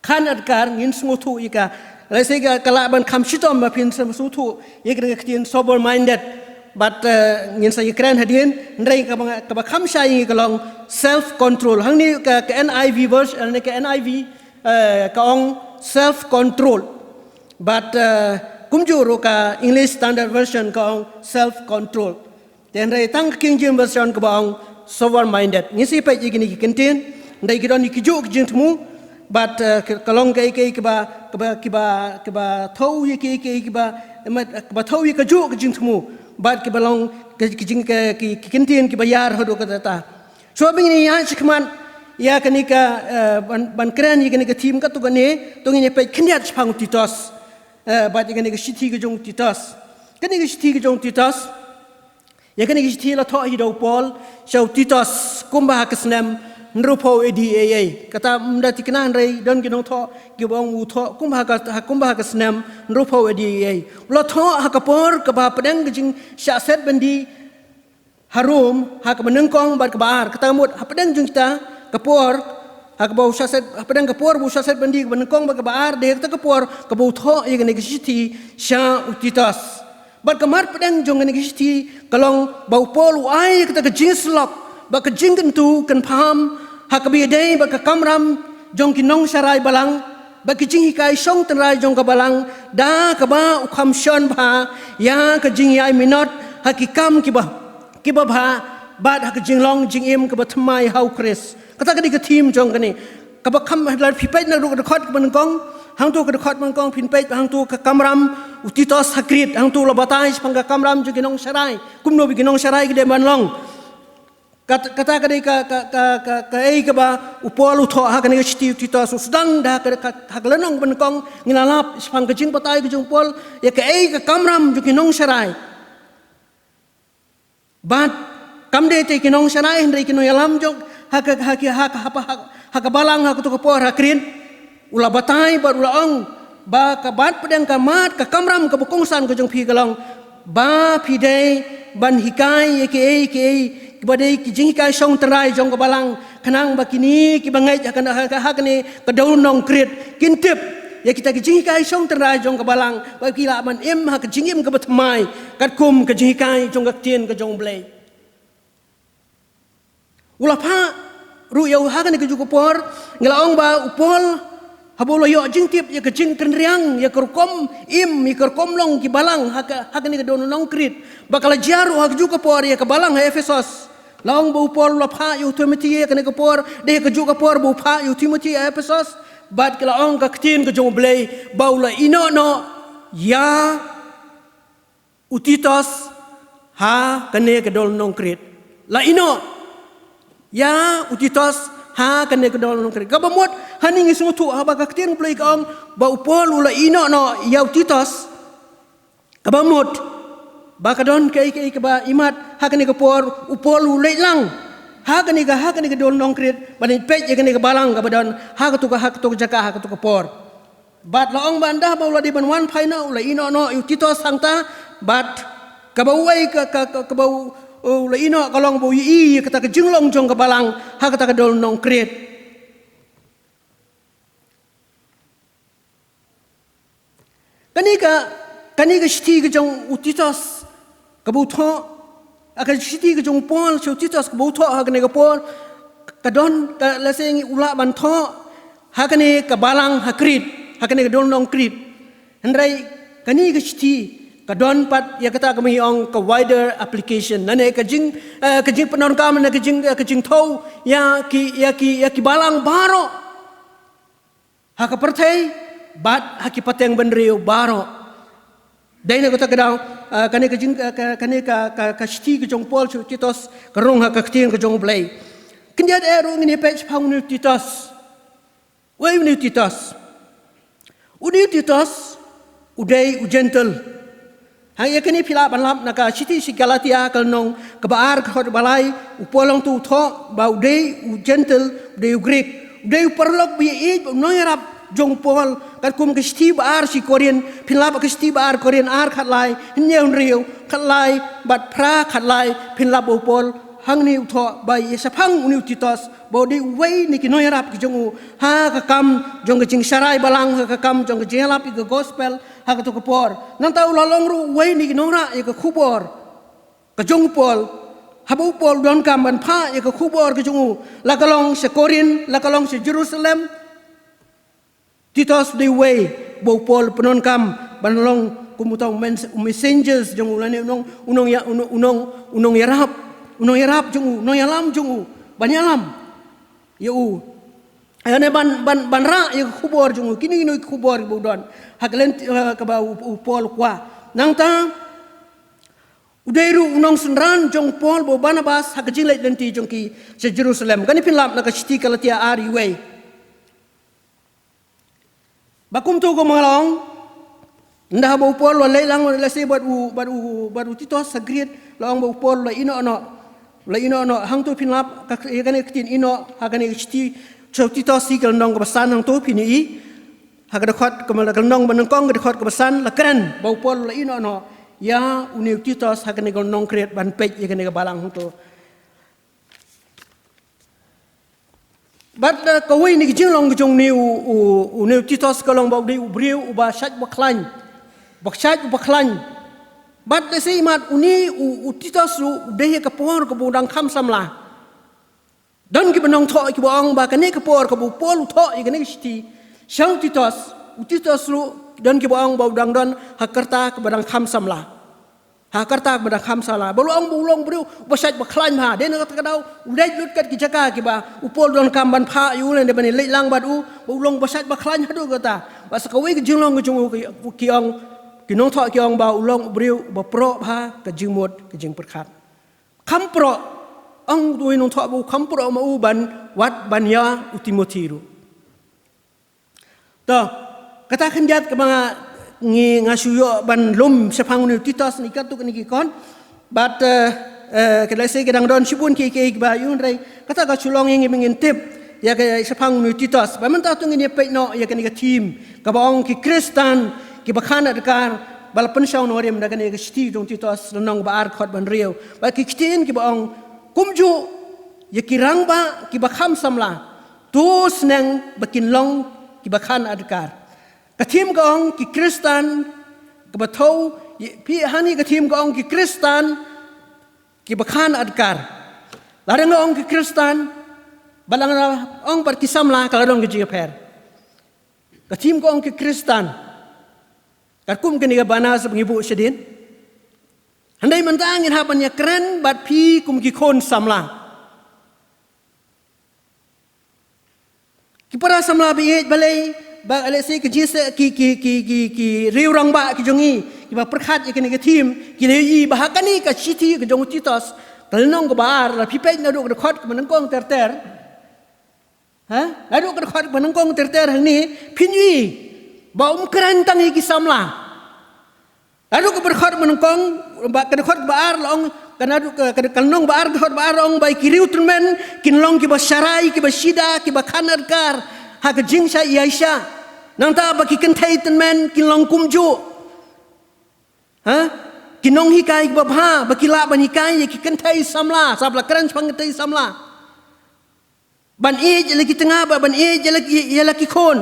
khan adkar, ngin sngewthuh ïa ka. Lehse ka, ka lah ban kham shitom ba phin sngewthuh ïa kine ki ktien sober minded. Bad, eh, ngin sa ïakren hadien, hynrei kaba, kaba kham shai ïa ngi ka long self control. Hangne ka, ka N I V version, ne ka N I V, eh, ka ong self control. Bad, eh, kumjuh ruh ka English Standard Version ka ong self control. Te hynrei tang ka King James Version kaba ong sober minded. Ngin sa peit ïa kine ki kyntien, hynrei ki don ïa kijuh ki jingthmu, bad, eh, ka, ka long kaei kaei kaba, kaba, kiba, kiba thew ïa kiei kiei kiba, em, kaba thew ïa kajuh ki jingthmu, bad kiba long ki, ki jing, ki, ki, ki kyntien kiba ïar haduh katta katta. Shuwa ba ngin ïaid shakhmat ïa kane ka, eh, ban, ban kren ïa kane ka theme katto katne, to ngin ïa peit khyndiat shaphang u Titus. Eh, bad ïa kane ka shithi ka jong u Titus. Kane ka shithi ka jong u Titus. Ïa kane ka shithi la thoh hi da u Paul sha u Titus kumba ha ka snem hynriewphew A D A A. Kata ym da thikna hynrei don ki nongthoh kiba ong u thoh kumba ha ka, ha, kumba ha ka snem hynriewphew A D A A. U la thoh ha ka por kaba hapdeng ka jingshah set byndi ha Rom, ha kaba nyngkong bad kaba ar. Kata ka mut hapdeng jong kita ka por, ha kaba u shah set, hapdeng ka por ba u shah set byndi kaba nyngkong bad kaba ar, dei ha kata ka por kaba u thoh ïa kane ka shithi sha u Titus. Bad ka mat pdeng jong kane ka shithi ka long ba u Paul u ai ïa kata ka jingsyllok bad ka jingkyntu kynpham ha kaba ïadei bad ka kamram jong ki nongsharai balang bad ki jinghikai shong tynrai jong ka balang, da kaba u kham shon bha ïa ka jingïai minot ha ki kam kiba, kiba bha, bad ha ka jinglong jingim kaba thymmai ha u Khrist. Kata ka dei ka theme jong kane. Kaba kham, lada phi peit na ruh ka dkhot kaba nyngkong, hangto ka dkhot kaba nyngkong phin peit hangto ka kamram u Titus ha Krit, hangto u la batai shaphang ka kamram jong ki nongsharai. Kumno ba ki nongsharai ki dei ban long. Kat-, kata ka dei ka, ka, ka, ka, kaei kaba u Paul u thoh ha kane ka shithi u Titus, u sdang da ha ka, ka, ha ka lynnong kaba nyngkong, ngi la lap shaphang ka jingbatai ka jong u Paul ïa kaei ka kamram jong ki nongsharai. Bad kam dei te ki nongsharai hynrei ki nongïalam jong ha ka, ha ki, ha ka, ha ka, ha ka balang ha kato ka por ha Krit. U la batai bad u la ong ba ka mat pdeng ka mat ka kamram kaba kongsan ka jong phi ka long ba phi dei ban hikai ïa kiei kiei kiba dei ki jinghikai shong tynrai jong ka balang, khnang ba kine kiba ngeit ha kane, ha, ha kane ka dohnud nongkrit kin tip ïa kita ki jinghikai shong tynrai jong ka balang, ba ki lah ban im ha ka jingim kaba thymmai katkum ka jinghikai jong ka ktien ka jong U Blei. U la phah ruh ïa u ha kane kajuh ka por, ngi la ong ba u Paul haba u la ïoh jingtip ïa ka jingkynriang ïa ka rukom im, ïa ka rukom long ki balang ha ka, ha kane ka dohnud nongkrit, ba ka la jia ruh ha kajuh ka por ïa ka balang ha Ephesos. La ong ba u Paul u la phah ïa u Timothy ha kane ka por, dei ha kajuh ka por ba u phah ïa u Timothy ha Ephesos. Bad ka la ong ka ktien ka jong U Blei ba u la ïehnoh noh ïa u Titus ha kane ka dohnud nongkrit. La ïehnoh ïa u Titus ha kane ka dohnud nongkrit. Kaba mut hangne ngi sngewthuh haba ka ktien U Blei ka ong ba u Paul u la ïehnoh noh ïa u Titus. Kaba mut ba ka don kaei kaei kaba imat ha kane ka por, u Paul u leit lang ha kane ka, ha kane ka dohnud nongkrit ban ïa peit ïa kane ka balang kaba don ha kato ka, ha kato ka jaka, ha kato ka por. Bad la ong ba ynda ba u la dei ban wan phai noh, u la ïehnoh noh ïa u Titus hangta, bad kaba uwei ka, ka, ka, kaba u, u la ïehnoh ka long ba u ïohi ïa kata ka jinglong jong ka balang ha kata ka dohnud nongkrit. Kane ka, kane ka shithi ka jong u Titus kaba u thoh, a, ka shithi ka jong u Paul sha u Titus kaba u thoh ha kane ka por, ka don, ka, lehse ngi, u lah ban thoh ha kane ka balang ha Krit, ha kane ka dohnud nongkrit. Hynrei kane ka shithi ka don pat ïa kata kaba ngi ong ka wider application, lane ka jing, eh, ka jingpyndonkam, lane ka jing, eh, ka jingthew ïa ki, ïa ki, ïa ki balang baroh ha ka pyrthei bad ha ki pateng bynriew baroh. Dei na kata ka daw, ah, kane ka jing, ah, ka, kane ka, ka, ka shithi ka jong u Paul sha u Titus ka rung ha ka ktien ka jong U Blei. Khyndiat eh ruh ngin ïa peit shaphang une u Titus. Uei une u Titus? Une u Titus u dei u Jentil. Ha ïa kane phi lah ban lap na ka shithi sha ki Galatia ka lynnong kaba ar ka dkhot ba lai, u Paul hangto u thoh ba u dei u Jentil, u dei u Grik, u dei u paralok ba ïeit bad u nongïarap jong u Paul. Katkum ka shithi ba ar sha ki Korinth, phin lap ka shithi ba ar Korinth ar khatlai, hynñiew hynriew, khatlai bad phra khatlai, phin lap ba u Paul hangne u thoh ba ïa shaphang une u Titus ba u dei uwei na ki nongïarap ki jong u ha ka kam jong ka jingsharai balang, ha ka kam jong ka jingïalap ïa ka gospel ha kato ka por. Nangta u la long ruh uwei na ki nongrah ïa ka khubor. Ka jong u Paul, haba u Paul u donkam ban phah ïa ka khubor ka jong u, la ka long sha Korinth, la ka long sha Jerusalem, Titus u dei uwei ba u Paul u pyndonkam ban long kum uta u mes-, u messenger jong u, lane u nong, u nong ïa, u nong, u nong, u nongïarap, u nongïarap jong u, u nongïalam jong u, ban ïalam ïa u. Ïa ne ban, ban, ban rah ïa ka khubor jong u, kino kino ki khubor ba u don. Ha ka lynti, eh, kaba u, u Paul u kwah. Nangta, u dei ruh u nongsynran jong u Paul bad u Barnabas, ha ka jingleit lynti jong ki sha Jerusalem. Kane phin lap na ka shithi Galatia ar, uwei. Ba kumta kumba nga la ong, ynda haba u Paul u la leit lang, u la leit sha bad u, bad u, bad u Titus ha Krit, la ong ba u Paul u la ïehnoh noh. U la ïehnoh noh, hangto phin lap, ka, ïa kane ka ktien ïehnoh, ha kane ka shithi sha u Titus, shi ka lynnong kaba san, hangto phin ïohi. Ha ka dkhot kaba, ka lynnong ba nyngkong, ka dkhot kaba san, la kren ba u Paul u la ïehnoh noh ïa une u Titus, ha kane ka lynnong Krit, ban peit ïa kane ka balang hangto. Bad, eh, kawei na ki jinglong ka jong une u, u, une u Titus ka long ba u dei u briew uba shait ba khlaiñ. Ba shait ba khlaiñ. Bad lehse imat une u, u Titus ruh u dei ha ka por kaba u dang kham samla. Don kiba nongthoh kiba ong ba kane ka por kaba u Paul u thoh ïa kane ka shithi sha u Titus, u Titus ruh don kiba ong ba u dang don ha ka rta kaba dang kham samla. Ha ka rta kaba dang kham samla. Ba la ong ba u long briew ba shait ba khlaiñ bha. Dei na kata ka daw u leit lut kat ki jaka kiba u Paul u donkam ban phah ïa u lane ban leit lang bad u, ba u long ba shait ba khlaiñ haduh katta. Bad sa kawei ka jinglong ka jong u ki, ki ong, ki nongthoh ki ong ba u long u briew ba proh bha ka jingmut ka jingpyrkhat. Kham proh, ong uwei u nongthoh ba u kham proh ma u ban wad ban ïa u Timothi ruh. To, kata khyndiat kaba nga, ngi, nga shu ïoh ban lum shaphang une u Titus, ngi katto katne ki khon. Bad, eh, eh, ka lehse ka dang don shibun kiei kiei kiba ïoh, hynrei kata ka shu long ïa ngi ba ngin tip ïa ka shaphang une u Titus. Bad mynta to ngin ïa peit noh ïa kane ka theme kaba ong ki Khristan kiba khan adkar, ba la pynshong nongrim da kane ka shithi jong u Titus, lynnong ba ar, dkhot ba hynriew. Bad ki ktien kiba ong kumjuh ïa ki rangbah kiba kham samla, to sneng ba kin long kiba khan adkar. Ka theme ka ong ki Khristan kaba thew, ïa, phi, hani ka theme ka ong ki Khristan kiba khan adkar. Lada nga ong ki Khristan, bad lada nga ong bad ki samla, ka la don ka jingïapher. Ka theme ka ong ki Khristan. Katkum kane ka banner sa ba ngi buh shadien. Hynrei mynta ngin hap ban ïakren bad phi kum ki khun samla. Ki para samla ba ïeit, balei ba lehse ki jingïaseng, ki, ki, ki, ki, ki riew rangbah ki jong ngi kiba pyrkhat ïa kane ka theme, ki la ïohi ba ha kane ka shithi ka jong u Titus, ka lynnong kaba ar, lada phi peit naduh ka dkhot kaba nyngkong ter ter. Ha? Naduh ka dkhot kaba nyngkong ter ter hangne, phin ïohi ba um kren tang ïa ki samla. Naduh ka dkhot ba nyngkong, ba, ka dkhot ba ar la ong, ka naduh ka, ka, ka lynnong ba ar, dkhot ba ar la ong ba ki riew tymmen kin long kiba sharai, kiba shida, kiba khan adkar ha ka jingshah ïaishah. Nangta ba ki kynthei tymmen kin long kumjuh, ha, ki nonghikai kiba bha, ba ki lah ban hikai ïa ki kynthei samla, sap la kren shaphang kynthei samla. Ban ïeit ïa la ki tnga, bad ban ïeit ïa la ki, ïa la ki khun.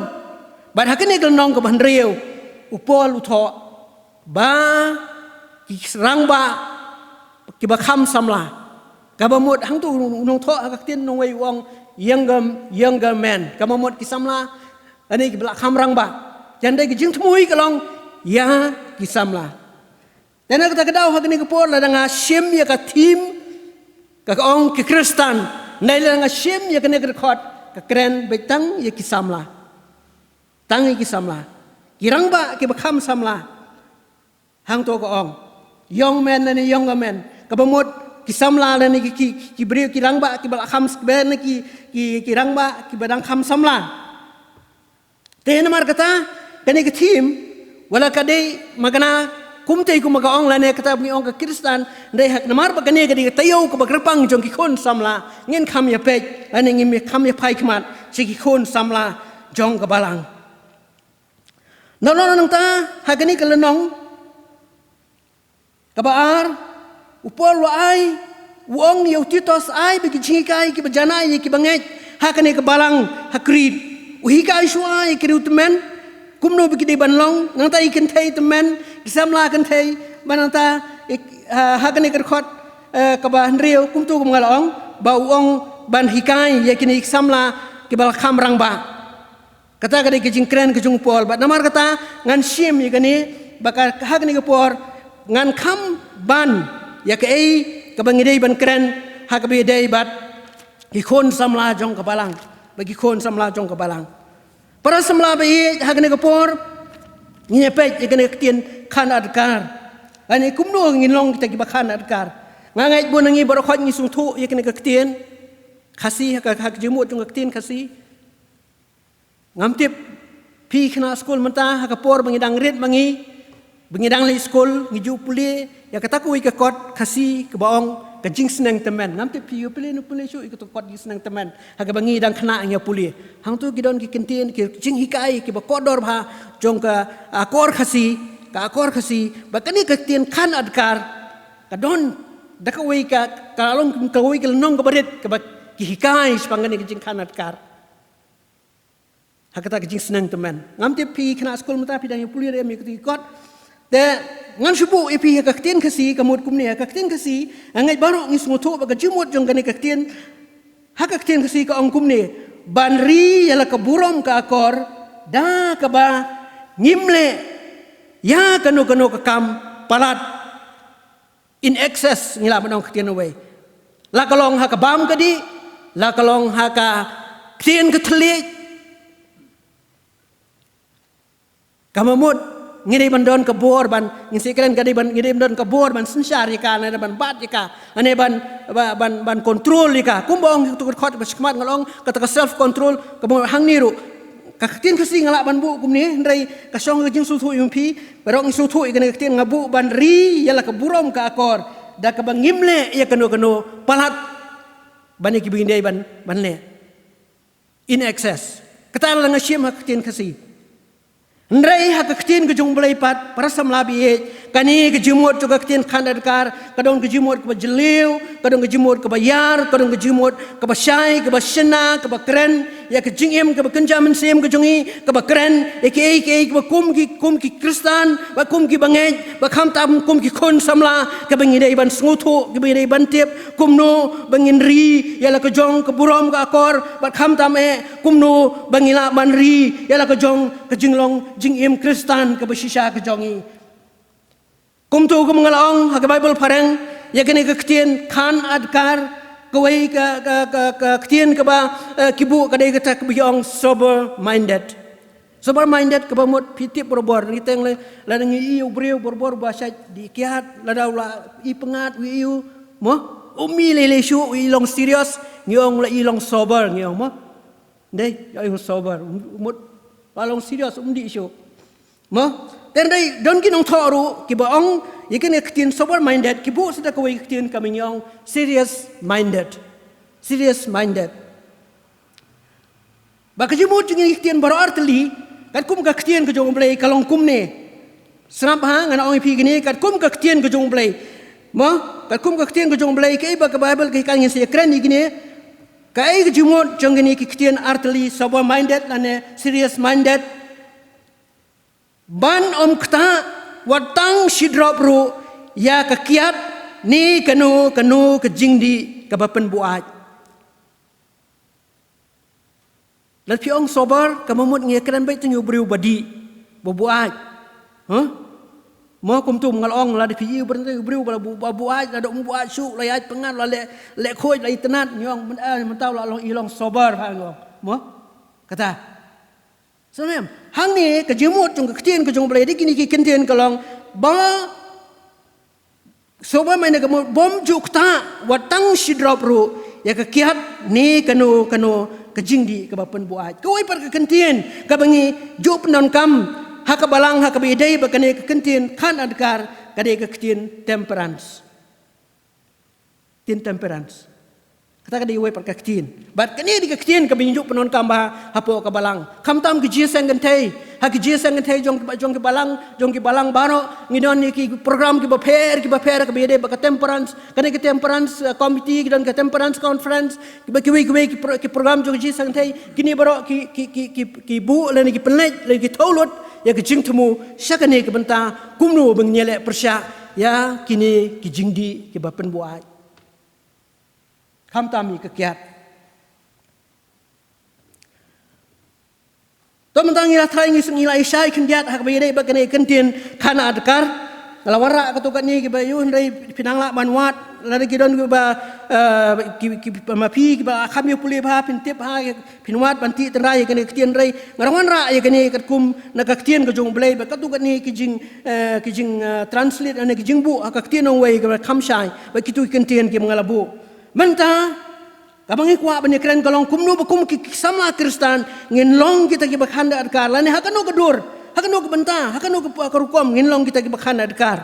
Bad ha kane ka lynnong kaba hynriew, u Paul u thoh ba ki rangbah kiba kham samla. Kaba mut hangto u nongthoh ha ka ktien nongwei u ong younger, younger men. Kaba mut ki samla, ani kiba la kham rangbah. Ïa hynrei ka jingthmu ka long ïa ki samla. Te na kata ka daw ha kane ka por lada nga shim ïa ka theme, ka, ka ong ki Khristan, nai lada nga shim ïa kane ka dkhot, ka kren beit tang ïa ki samla. Tang ïa ki samla. Ki rangbah kiba kham samla. Hangto ka ong young men lane younger men. Kaba mut ki samla lane ki, ki, ki, ki briew, ki rangbah kiba la kham, lane ki, ki, ki rangbah kiba dang kham samla. Te namar kata, kane ka theme, wat la ka dei ma kane, kumta kumba ka ong lane kata ba ngi ong ka Khristan, dei hak namar ba kane ka dei ka taïew kaba kyrpang jong ki khun samla, ngin kham ïa peit, lane ngin kham ïa phai khmat sha ki khun samla jong ka balang. Nalor nangta, ha kane ka lynnong kaba ar, u Paul u ai, u ong ïa u Titus, ai ba ki jinghikai kiba janai ïa kiba ngeit ha kane ka balang ha Krit. U hikai shuwa ïa ki riew tymmen kumno ba ki dei ban long, nangta ïa ki kynthei tymmen, ki samla kynthei, bad nangta, eh, ha, ha kane ka dkhot, eh, kaba hynriew, kumtu kum nga la ong, ba u ong ban hikai ïa kine ki samla kiba la kham rangbah. Kata ka dei ka jingkren ka jong u Paul. Bad namar kata ngan shim ïa kane, ba ka, ha kane ka por ngan kham ban ïa kaei kaba ngi dei ban kren ha kaba ïadei bad ki khun samla jong ka balang, ba ki khun samla jong ka balang. Para samla ba ïeit, ha kane ka por ngin ïa peit ïa kane ka ktien khan adkar. Lane kumno ngin long kita kiba khan adkar. Nga ngeit bun na ngi baroh khoit ngi sngewthuh ïa kane ka ktien Khasi, ha ka, ha ka jingmut jong ka ktien Khasi. Ngam tip phi khynnah skul mynta, ha ka por ba ngi dang rit ma ngi, ba ngi dang leit skul, ngi ju pule ïa kata kawei ka kot Khasi kaba ong ka jingsneng tymmen. Ngam tip phi ïa pule ne pule shuh ïa kata ka kot jingsneng tymmen ha kaba ngi dang khynnah ngi ïa pule. Hangtu ki don ki ktien, ki jinghikai kiba kordor bha jong ka akor Khasi, ka akor Khasi, ba kane ka ktien khan adkar ka don da kawei ka, ka long kawei ka lynnong kaba rit kaba ki hikai shaphang kane ka jingkhan adkar. Ha kata ka jingsneng tymmen. Ngam tip phi khynnah skul mynta phi dang ïa pule re em ïa kata ki kot. Te ngan shu buh ïa phi ha ka ktien Khasi ka mut kumne, ha ka ktien Khasi, nga ngeit baroh ngi sngewthuh ba ka jingmut jong kane ka ktien, ha ka ktien Khasi ka ong kumne: ban ri ïa la ka burom ka akor da kaba ngim leh ïa kano kano ka kam palat. In excess, ngi lah ban ong ktien wei. La ka long ha ka bam ka dih, la ka long ha ka ktien ka thylliej. Ka mut ngi dei ban don ka bor ban, ngin sa kren, ka dei ban, ngi dei ban don ka bor ban synshar ïa ka, ne ban bat ïa ka, ne ban, ba-, ban, ban control ïa ka. Kumba ong tu ka khot ba shikmat nga la ong kata ka self control, ka mut hangne ruh ka ktien Khasi nga lah ban buh kumne, hynrei ka shong ka jingsngewthuh ïa phi, baroh ngi sngewthuh ïa kane ka ktien, nga buh ban ri ïa la ka burom ka akor da kaba ngim leh ïa kano kano palat ban ïa kiba ngi dei ban, ban leh. In excess. Kata la nga shim ha ka ktien Khasi. Hynrei ha ka ktien ka jong U Blei pat, para samla ba ïeit, kane ka jingmut jong ka ktien khan adkar ka don ka jingmut kaba jylliew, ka don ka jingmut kaba ïar, ka don ka jingmut kaba shai, kaba shna, kaba kren ïa ka jingim kaba kynja mynsiem ka jong ngi, kaba kren ïa kiei kiei kaba kum ki, kum ki Khristan, ba kum ki bangeit, ba khamtam kum ki khun samla, kaba ngi dei ban sngewthuh, kaba ngi dei ban tip kumno ba ngin ri ïa la ka jong ka burom ka akor, bad khamtam eh kumno ba ngi lah ban ri ïa la ka jong ka jinglong jingim Khristan kaba shisha ka jong ngi. Kumtu kum nga la ong ha ka Baibl phareng, ïa kane ka ktien khan adkar, kawei ka, ka, ka, ka ktien kaba, eh, ki buh ka dei kata kaba ong sober minded. Sober minded kaba mut phi tip barabor, ngi teng le, lada ngi ïohi u briew barabor ba shait dih kiad, lada u la i pyngngad, u ïohi u, mo, um i lei lei shuh, u i long serious, ngi ong la i long sober, ngi ong mo. Dei, ïa i long sober, um, mut, la long serious, um dih shuh. Mo? Te dei don ki nongthoh ruh kiba ong ïa kane ka ktien sober minded, ki buh sa da kawei ka ktien kaba ngi ong serious minded. Serious minded. Ba ka jingmut jong ngi ki ktien baroh artylli, katkum ka ktien ka jong U Blei ka long kumne. Sngap ha, ngan ong ïa phi kane, katkum ka ktien ka jong U Blei. Mo? Katkum ka ktien ka jong U Blei, kaei ba ka Baibl ka hikai, ngin sa ïakren ïa kine. Kaei ka jingmut jong kine ki ktien artylli, sober minded lane serious minded? Ban ym ktah wat tang shi drop ruh ïa ka kiad ne kano kano ka jingdih kaba pynbuaid. Lada phi ong sober, kaba mut ngi ïakren beit tang ïa u briew ba dih, ba buaid. Hah? Mo, kumtu nga la ong, lada phi ïohi u briew, u briew ba la bu-, ba buaid, lada um buaid shuh, la ïaid pyngngad, la leh, leh khuid, la itynnad, ngi ong, myn-, eh, mynta u la long, i long sober, ha, ngi ong. Mo? Kata. Sngewthuh em? Hangne ka jingmut jong ka ktien ka jong U Blei, dei kine ki ktien ka long ba sober minded ka mut bym ju ktah wat tang shi drop ruh ïa ka kiad ne kano kano ka jingdih kaba pynbuaid. Kawei pat ka ktien kaba ngi ju pyndonkam ha ka balang ha kaba ïadei bad kane ka ktien khan adkar ka dei ka ktien temperance. Ktien temperance. Kata ka dei kawei pat ka ktien. Bad kane dei ka ktien kaba ngi ju pyndonkam bha hapoh ka balang. Khamtam ka jingïaseng kynthei. Ha ka jingïaseng kynthei jong, jong ka balang, jong ka balang baroh, ngi don ïa ki program kiba pher, kiba pher, kaba ïadei bad ka temperance. Kane ka temperance, uh, committee, ki don ka temperance conference, kiba kiwei kiwei ki pro-, ki program jong ka jingïaseng kynthei. Kine baroh ki, ki, ki, ki, ki buh lane ki pynleit lane ki thew lut ïa ka jingthmu sha kane ka bynta, kumno ba ngin ïaleh pyrshah ïa kine ki jingdih kiba pynbuaid. Khamtam ïa ka kiad. To mynta ngi la trai ngi sngewthuh ïa shai khyndiat ha kaba ïadei bad kane ka ktien khana adkar. Nga la wanrah katto katne kiba ïoh hynrei phin nang lah ban wad lada ki don kiba, eh, ki, ki, ma phi kiba kham ïoh pule bha phin tip ha, phin wad ban tih tynrai ïa kane ka ktien hynrei nga la wanrah ïa kane katkum na ka ktien ka jong U Blei bad katto katne ki jing, eh, ki jing, eh, translate ne ki jingbuh ha ka ktien nongwei kaba kham shai bad kito ki ktien kiba nga la buh. Mynta kaba ngi kwah ban ïakren ka long kumno ba kum ki, ki samla Khristan ngin long kita kiba khana adkar lane ha kano ka dur, ha kano ka bynta, ha kano ka, ka rukom ngin long kita kiba khana adkar.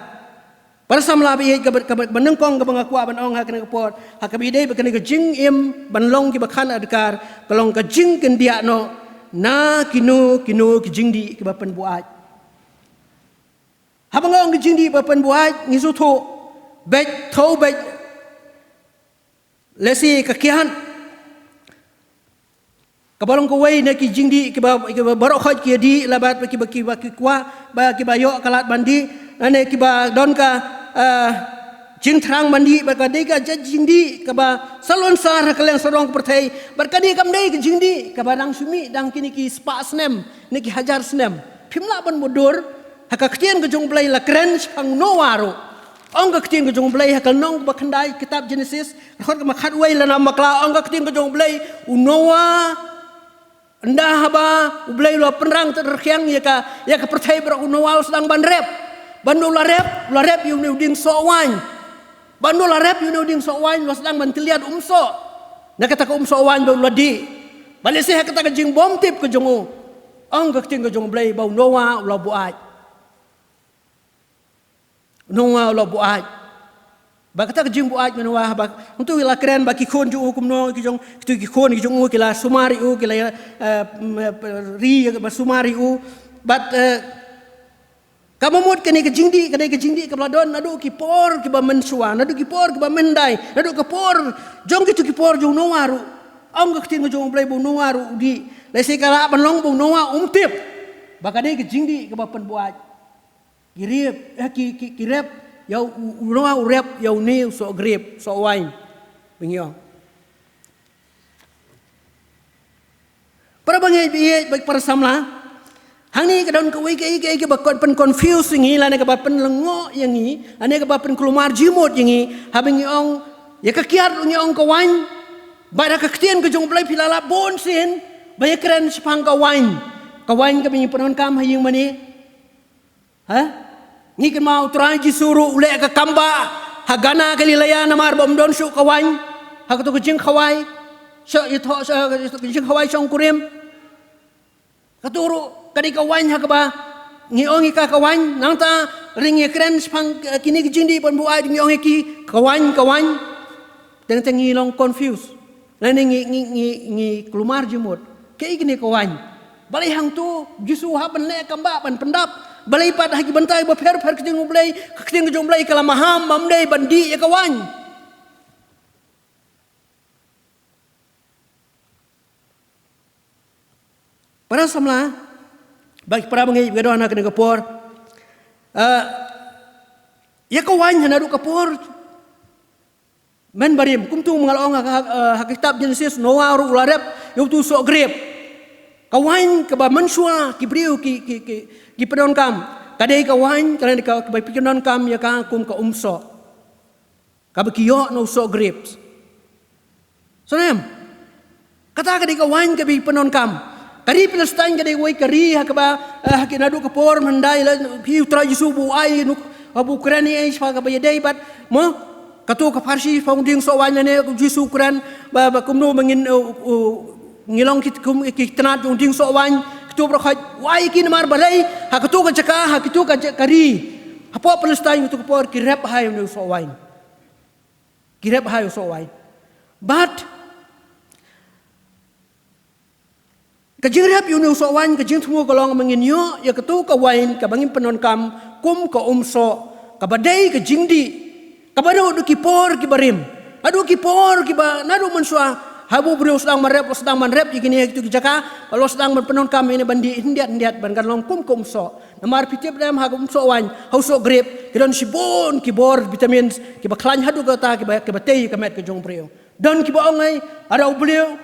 Para samla ba ïeit, kaba, kaba, kaba nyngkong kaba nga kwah ban ong ha kane ka por ha kaba ïadei bad kane ka jingim ban long kiba khana adkar ka long ka jingkhyndiat noh na kino kino ki jingdih kiba pynbuaid. Haba nga ong ki jingdih ba pynbuaid ngi sngewthuh beit, thew beit lehse ka kiad kaba long kawei na ki jingdih kiba, kiba baroh khoit ki ïa dih, la bad kiba, kiba ki kwah ba kiba ïoh ka lad ban dih, lane kiba don ka, eh, jingthrang ban dih, bad ka dei ka jait jingdih kaba salonsar ha kylleng sarong ka pyrthei, bad ka dei kam dei ka jingdih kaba dang shu mih dang kine ki spah snem ne ki hajar snem. Phim lah ban mutdur. Ha ka ktien ka jong U Blei la kren shaphang Noah ruh. Ong ka ktien ka jong U Blei ha ka lynnong kaba khyndai kitab Genesis, dkhot kaba khatwei lane bakla, ong ka ktien ka jong U Blei, u Noah, ynda haba U Blei u la pynrang tyrkhiang ïa ka, ïa ka pyrthei baroh, u Noah u sdang ban rep. Ban u la rep, u la rep ïa une u dieng soh waiñ. Ban u la rep ïa une u dieng soh waiñ, u la sdang ban tylliat umsoh na kata ka umsoh waiñ ba u la dih. Bad lehse ha kata ka jingbymtip ka jong u, ong ka ktien ka jong U Blei ba u Noah u la buaid. Noah u la buaid. Ba kata ka jingbuaid u Noah, ba hangtu la kren ba ki khun jong u kumno, ki jong, kito ki khun ki jong u ki la sumar ïa u, ki la, eh, mm, eh, ri ba sumar ïa u. Bad, eh, kaba mut kane ka jingdih ka dei ka jingdih kaba la don naduh ki por kiba mynshuwa, naduh ki por kiba myndai, naduh ka por jong kito ki por jong u Noah ruh. Ong ka ktien ka jong U Blei ba u Noah ruh u dih. Lehse ka lah ban long ba u Noah um tip ba ka dei ka jingdih kaba pynbuaid. Ki rep, eh, ki, ki, ki rep ïa u, u, u Noah u rep ïa une u soh grep, soh waiñ. Ba ngi ong. Para bangeit, bangeit, bad para samla. Hangne ka don kawei kaei kaei kaba pyn-confuse ïa ngi lane kaba pynlyngngoh ïa ngi lane kaba pynkulmar jingmut ïa ngi. Haba ngi ong ïa ka kiad ruh ngi ong ka waiñ. Bad ha ka ktien ka jong U Blei phi la lap bun sien ba ïakren shaphang ka waiñ. Ka waiñ kaba ngi pyndonkam ha ïing mane. Ha? Ngi kynmaw u Trai Jisu ruh u leh ka kambah ha Kana Galilea namar ba um don shuh ka waiñ. Ha kato ka jingkhawai, sha, ïathoh, sha, ka jingkhawai shongkurim. Kato ruh ka dei ka waiñ ha kaba ngi ong ïa ka ka waiñ, nangta hynrei ngi kren shaphang, eh, kine ki jingdih ba pynbuaid ngi ong ïa ki ka waiñ, ka waiñ. Teng teng ngi long confuse. Lane ngi, ngi, ngi, ngi kulmar jingmut. Kaei kane ka waiñ? Balei hangto Jisu hap ban leh kambah ban pyndap? Balei pat ha ki bynta ba pher pher ka ktien U Blei, ka ktien ka jong U Blei ka la maham ba ym dei ban dih ïa ka waiñ? Para samla, bad para bangeit ba don ha kane ka por. Ah, ïa ka waiñ ha naduh ka por mynbarim, kumtu ma nga la ong ha, ha, ha kitab Genesis, Noah ruh u la rep ïa uto u soh grep. Ka waiñ kaba mynshuwa ki briew ki, ki, ki, ki pyndonkam ka dei ka waiñ, ka dei ka, kaba phi pyndonkam ïa ka kum ka umsoh kaba ki ïoh na u soh grep. Sngewthuh? Kata ka dei ka waiñ kaba phi pyndonkam. Ka ri Palestine ka dei kawei ka ri ha kaba, eh, ha ki naduh ka por mynhyndai la phi u Trai Jisu ba u ai nuk, ba u kren ïa, eh, shaphang kaba ïadei bad, mo, kato ka pharshi shaphang u dieng soh waiñ lane u Jisu u kren ba, ba kumno ba ngin, eh, u, u, ngi long ki, kum, ki tnat jong u dieng soh waiñ, kato baroh khoit u ai ïa ki namar balei ha kato ka jaka, ha kato ka ja-, ka ri. Hapoh Palestine kato ka por ki rep bha ïa une u soh waiñ. Ki rep bha ïa u soh waiñ. Bad ka jingrep ïa une u soh waiñ, ka jingthmu ka long ba ngin ïoh ïa kato ka waiñ kaba ngin pyndonkam kum ka umsoh, kaba dei ka jingdih, kaba naduh ki por kiba rim, naduh ki por kiba, naduh mynshuwa, haba u briew u sdang ban rep, u sdang ban rep ïa kine ha kito ki jaka, u sdang ban pyndonkam ïa kine ban dih khyndiat khyndiat ban kan long kum ka umsoh. Namar phi tip dem ha ka umsoh waiñ, ha u soh grep, ki don shibun ki bor vitamins kiba khlaiñ haduh katta kiba, kiba tei ïa ka met ka jong u briew. Don kiba ong ei, lada u briew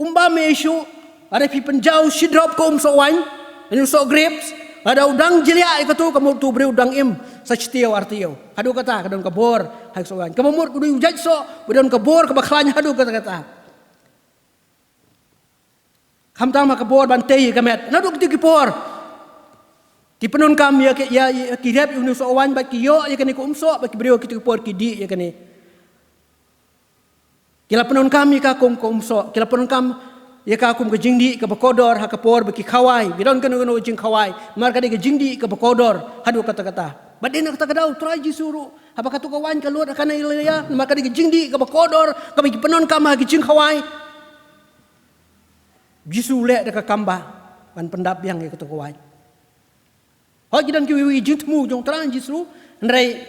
um bam ei shuh, lada phi pynjaw shi drop ka umsoh waiñ, ne umsoh grapes, lada u dang jliah ïa kato, ka mut uto u briew u dang im sa shi taïew ar taïew. Haduh katta ka don ka bor ha ka umsoh waiñ. Kaba mut u dei u jait soh ba don ka bor kaba khlaiñ haduh katta katta. Khamtam ha ka bor ban tei ïa ka met. Naduh kito ki por ki pyndonkam ïa ki, ïa, ïa ki rep ïa une u soh waiñ bad ki ïoh ïa kane ka umsoh, bad ki briew kito ki por ki dih ïa kane. Ki la pyndonkam ïa ka kum ka umsoh, ki la pyndonkam ïa ka kum ka jingdih kaba kordor ha ka por ba ki khawai, ki don kano kano ka jingkhawai. Namar ka dei ka jingdih kaba kordor haduh katta katta. Bad dei na kata ka daw u Trai Jisu ruh, haba kato ka waiñ ka lut ha kane Galilea, namar ka dei ka jingdih kaba kordor kaba ki pyndonkam ha ki jingkhawai, Jisu u leh da ka kam ba ban pyndap biang ïa kato ka waiñ. Hooid, ki don kiwei kiwei ki jingthmu jong u Trai Jisu, hynrei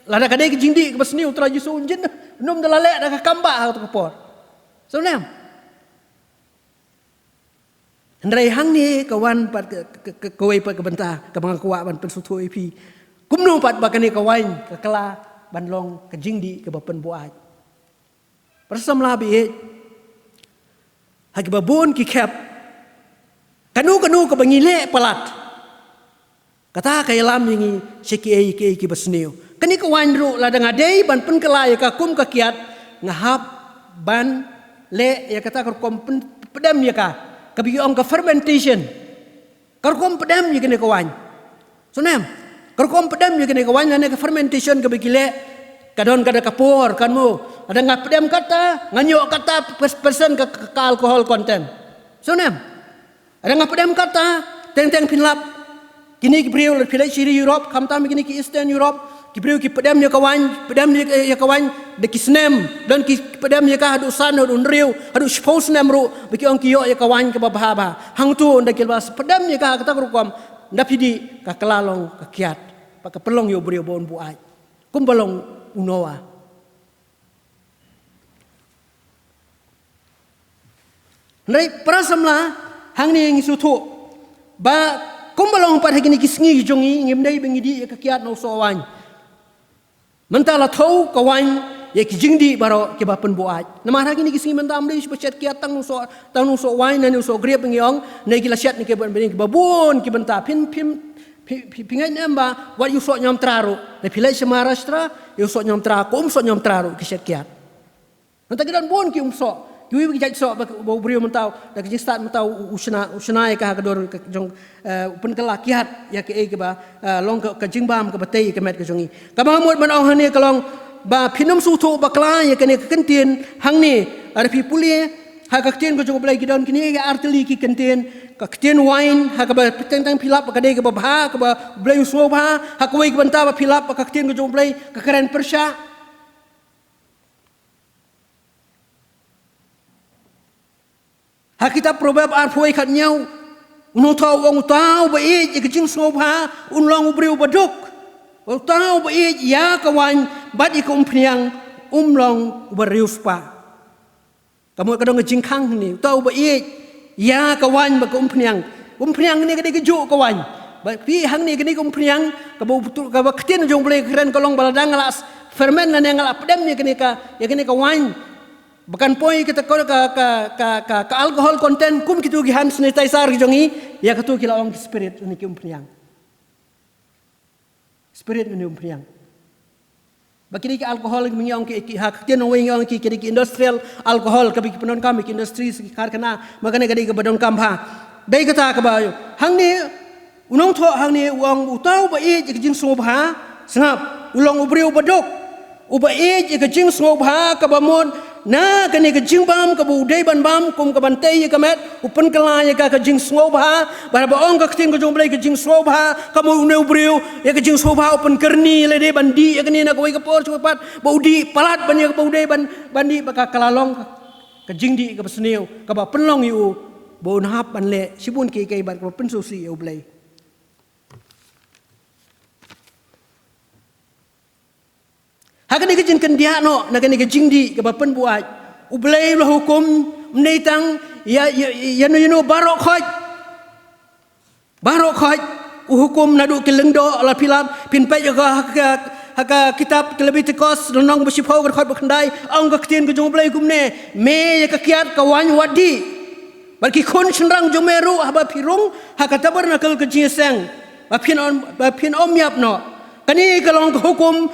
lada ka dei ka jingdih kaba sniew u Trai Jisu un jin, un ym da la leh da ka kam ba ha kato ka por. Sngewnem. Hynrei hangne ka wan pat ka, ka, ka, kawei pat ka bynta kaba nga kwah ban pynsngewthuh ïa phi. Kumno pat ba kane ka waiñ ka kylla ban long ka jingdih kaba pynbuaid. Para samla ba ïeit, ha kiba bun ki khep, kano kano kaba ngi leh palat, kata ka ïalam ïa ngi sha kiei kiei kiba sniew. Kane ka waiñ ruh lada nga dei ban pynkylla ïa ka kum ka kiad, nga hap ban leh ïa kata ka rukom pyn-, pdem ïa ka, kaba ki ong ka fermentation. Ka rukom pdem ïa kane ka waiñ. Sngewnem. Ka rukom pdem ïa kane ka waiñ lane ka fermentation kaba ki leh, ka don kata ka por, kan mo. Lada nga pdem kata, ngan ïoh kata pers-, percent ka, ka, ka alcohol content. Sngewnem. Lada nga pdem kata, teng teng phin lap. Kine ki briew, phi leit sha ri Europe, khamtam kine ki Eastern Europe, ki briew ki pdem ïa ka waiñ, pdem ïa, ïa ka waiñ da ki snem, don ki pdem ïa ka haduh san, haduh hynriew, haduh shiphew snem ruh, ba ki ong ki ïoh ïa ka waiñ kaba bha bha. Hangto ynda ki la pdem ïa ka ha kata ka rukom, ynda phi dih, ka kylla long ka kiad, bad ka pynlong ïa u briew ba un buaid. Kumba long u Noah. Hynrei para samla, hangne ngi sngewthuh ba kumba long pat ha kine ki sngi jong ngi, ngim dei ba ngi dih ïa ka kiad na u soh waiñ. Mynta la thew ka waiñ ïa ki jingdih baroh kiba pynbuaid. Namar ha kine ki sngi mynta ym dei shuh ba shet kiad tang na u soh, tang na u soh waiñ ne na u soh grep ngi ong, ne ki la shet ne kiba, kiba bun ki bynta. Phin, phin, phi, phi, phi ngeit ne em ba wat ïa u soh ñiamtra ruh, ne phi leit sha Maharashtra, ïa u soh ñiamtra, ka um soh ñiamtra ruh ki shet kiad. Mynta ki don bun ki um soh, kiwei ki jait soh ba, ba u briew mynta, da ka jingstad mynta u, u shna, u shna ïa ka ha ka dur ka jong, eh, u pynkylla kiad ïa kaei kaba, eh, long ka, ka jingbam kaba tei ïa ka met ka jong ngi. Kaba nga mut ban ong hangne ka long ba phin ym sngewthuh bakla ïa kane ka kyntien hangne. Lada phi pule ha ka ktien ka jong U Blei ki don kine ki ar tylli ki kyntien, ka ktien waiñ, ha kaba teng teng phi lap ka dei kaba bha, kaba U Blei u sngewbha, ha kawei ka bynta ba phi lap ka ktien ka jong U Blei ka kren pyrshah. Ha kitab Proverb arphew wei khathynñiew, u nongthoh u ong, uta uba ïeit ïa ka jingsngewbha un long u briew uba duk. Uta uba ïeit ïa ka waiñ bad ïa ka umphniang um long uba riewspah. Ka mut ka don ka jingkhang hangne, uta uba ïeit ïa ka waiñ bad ka umphniang. Umphniang hangne ka dei kajuh ka waiñ. Ba phi hangne kane ka umphniang, kaba u, kaba ka ktien jong U Blei ka kren ka long ba lada nga la ferment lane nga la pdem ïa kane ka, ïa kane ka waiñ, ba kan poi kata ka, ka, ka, ka, ka alcohol content kum kito ki hand sanitizer ki jong ngi, ïa kato ki la ong ki spirit ne ki umphniang. Spirit ne umphniang. Ba kine ki alcohol, ngi ong ki, ki, ha ka ktien Nongwei ngi ong ki, kine ki industrial alcohol, kaba ki pyndonkam ki industries, ki karkhana, ma kane ka dei kaba donkam bha. Dei kata kaba hangne, u nongthoh hangne u ong, uta uba ïeit ïa ka jingsngewbha, sngap, u long u briew uba duk. Uba ïeit ïa ka jingsngewbha kaba mut na kane ka jingbam kaba u dei ban bam, kum ka ban tei ïa ka met, u pynkylla ïa ka ka jingsngewbha. Bad haba ong ka ktien ka jong U Blei ka jingsngewbha, ka mut une u briew ïa ka jingsngewbha u pynkyrni lade ban dih ïa kane na kawei ka por shuwa pat, ba u dih palat ban ïa kaba u dei ban, ban dih, ba ka, ka la long ka, ka jingdih kaba sniew, kaba pynlong ïa u ba un hap ban leh shibun kiei kiei bad kaba pynsngewsih ïa U Blei. Ha kane ka jingkyndiah noh na kane ka jingdih kaba pynbuaid, U Blei u la hukum, ym dei tang ïa, ïa, ïano ïano, baroh khoit. Baroh khoit u hukum, naduh ki lyngdoh, la phi lap, phin peit ïa ka ha ka, Ha ka kitab ka Lebitikos, lynnong ba shiphew, ka dkhot ba khyndai, ong ka ktien ka jong U Blei kumne: Me ïa ka kiad ka waiñ wat dih. Bad ki khun shynrang jong me ruh, haba phi rung ha ka tabernakl ka jingïaseng, ba phin ym, ba phin ym ïap noh. Kane ka long ka hukum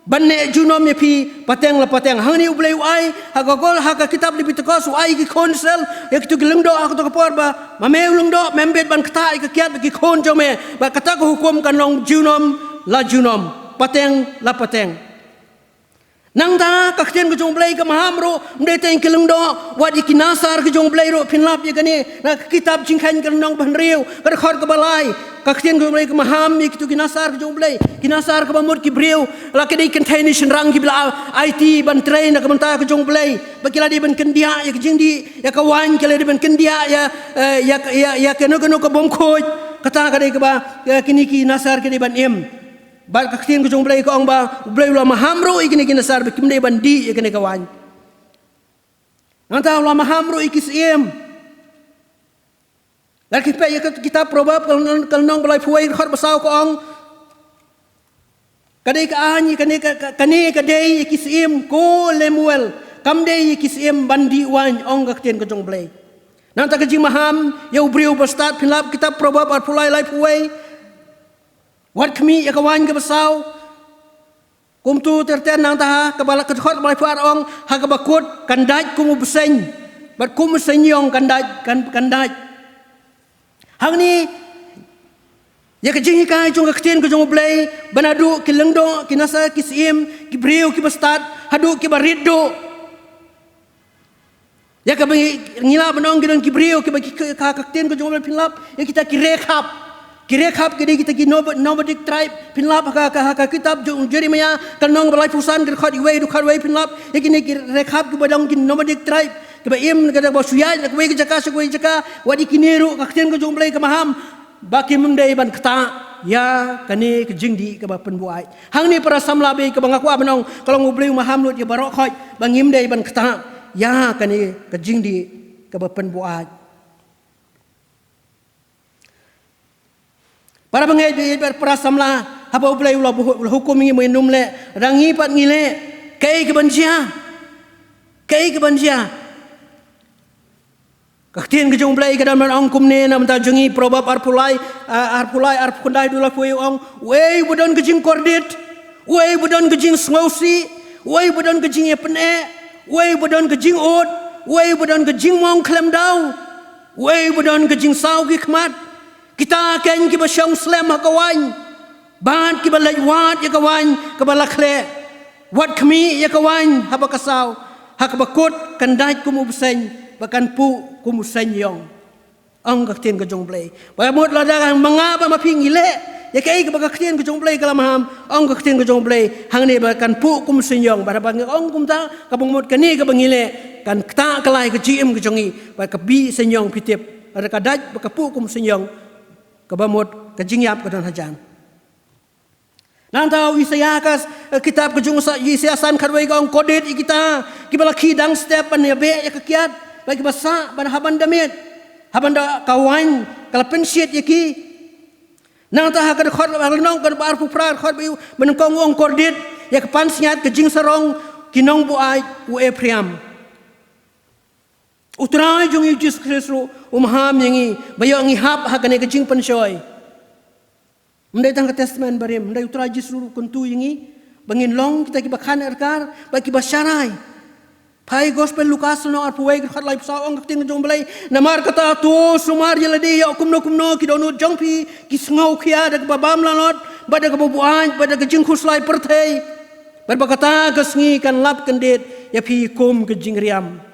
ban neh junom ïa phi pateng la pateng. Hangne U Blei u ai ha ka kol, ha ka kitab Lebitikos, u ai ki khun Israel, ïa kito ki lyngdoh ha kato ka por ba, ma me u lyngdoh, mem bit ban ktah ïa ka kiad bad ki khun jong me. Bad kata ka hukum kan long junom la junom, pateng la pateng. Nangta ka ktien ka jong U Blei ka maham ruh, ym dei tang ki lyngdoh, wat ïa ki nasar ki jong U Blei ruh phin lap ïa kane. Na ka kitab Jingkheiñ ka lynnong ba hynriew, ka dkhot kaba lai, ka ktien ka jong U Blei ka maham ïa kito ki nasar ki jong U Blei. Ki nasar kaba mut ki briew, la ki dei kynthei ne shynrang kiba la aiti ban trei na ka bynta ka jong U Blei, ba ki la dei ban kyndiah ïa ka jingdih ïa ka waiñ, ki la dei ban kyndiah ïa, eh, ïa, ïa, ïa kano kano ka bym khuid. Kata ka dei kaba, eh, kine ki nasar ki dei ban im. Bad ka ktien ka jong U Blei ka ong ba U Blei u la maham ruh ïa kine ki nasar ba kim dei ban dih ïa kane ka waiñ. Nangta u la maham ruh ïa ki syiem. Lada phi peit ïa ka kitab Proverb ka lynnong, ka lynnong ba laiphew wei, ka dkhot ba saw, ka ong: Ka dei ka aiñ, kane ka, ka, kane ka dei ïa ki syiem, ko Lemuel, kam dei ïa ki syiem ban dih waiñ, ong ka ktien ka jong U Blei. Nangta ka jingmaham ïa u briew bastad, phin lap kitab Proverb arphew lai, laiphew wei. Wat khmih ïa ka waiñ kaba saw. Kumta ter ter nangta ha kaba la, ka dkhot ba laiphew ar ong: Ha kaba kut kan dait kum u bseiñ, bad kum u seiñ ïong kan dait, kan, kan dait. Hangne ïa ka jinghikai jong ka ktien ka jong U Blei, ba naduh ki lyngdoh, ki nasar, ki syiem, ki briew kiba stad, haduh kiba rit duh. Ïa kaba ngi, ngi lah ban ong ki don ki briew kiba ki, ka, ka ktien ka jong U Blei, phin lap ïa kita ki Rekhab. Ki Rekhab ki dei kita ki Nob-, nomadic tribe, phin lap ha ka, ka, ha ka kitab jong Jeremiah ka lynnong ba laiphew san, ka dkhot wei, dkhot wei, phin lap ïa kine ki Rekhab kiba don ki nomadic tribe, kiba im kata ba shu ïaid na kawei ka jaka sha kawei ka jaka. Wat ïa kine ruh ka ktien ka jong U Blei ka maham ba kim dei ban ktah ïa kane ka jingdih kaba pynbuaid. Hangne para samla, ba kaba nga kwah ban ong, ka long U Blei u maham lut ïa baroh khoit ba ngim dei ban ktah ïa kane ka jingdih kaba pynbuaid. Para bangeit, bad para samla, haba U Blei u la buh, u la hukum ïa ngi, mano ym leh, lada ngi pat ngi leh, kaei kaban jia? Kaei kaban jia? Ka ktien ka jong U Blei ka dang ong kumne na bynta jong ngi, Proverb arphew lai, ah, arphew lai, arphew khyndai, dkhot laiphew wei, ong: Uei uba don ka jingkordit, uei uba don ka jingsngewsih, uei uba don ka jingïapyneh, uei uba don ka jingud, uei uba don ka jingmong khlem daw, uei uba don ka jingsaw ki khmat, kita ken kiba shong slem ha ka waiñ, bad kiba leit wad ïa ka waiñ kaba la khleh. Wat khmih ïa ka waiñ haba ka saw, ha kaba kut kan dait kum u bseiñ, bad kan puh kum u seiñ ïong, ong ka ktien ka jong U Blei. Ba mut lada ma nga bad ma phi ngi leh ïa kaei kaba ka ktien ka jong U Blei ka la maham, ong ka ktien ka jong U Blei, hangne ba kan puh kum u seiñ ïong. Bad haba ngi ong kumta, kaba mut kane kaba ngi leh kan ktah kylla ïa ka jingim ka jong ngi, bad ka bih seiñ ïong, phi tip. Lada ka dait bad ka puh kum u seiñ ïong, kaba mut ka jingïap ka don hajan. Nangta u Isaïah ka, eh, kitab ka jong u Isaïah san khatwei ka ong: Kordit ïa kita kiba la khie dang step ban ïabeh ïa ka kiad, bad kiba sah ban, haba da miet, haba da ka waiñ ka la pynshit ïa ki. Nangta ha ka dkhot, ha ka lynnong kaba arphew phra, dkhot ba nyngkong, u ong: Kordit ïa ka pansngiat ka jingsarong ki nongbuaid u Ephraim. U Trai jong ngi Jisu Khrist ruh u maham ïa ngi ba ïoh ngi hap ha kane ka jingpynshoi. Ym dei tang ka Testament Barim, ym dei, u Trai Jisu ruh u kyntu ïa ngi ba ngin long kita kiba khan ïa ka, ba kiba sharai. Phai Gospel Lukas lynnong arphew wei, dkhot laiphew saw, ong ka ktien ka jong U Blei: Namar kata to sumar ïa lade ïa kumno kumno ki dohnud jong phi ki sngew khia da kaba bam lanot, bad da kaba buaid, bad da ka jingkhuslai pyrthei, bad ba kata ka sngi kan lap kyndit ïa phi kum ka jingriam.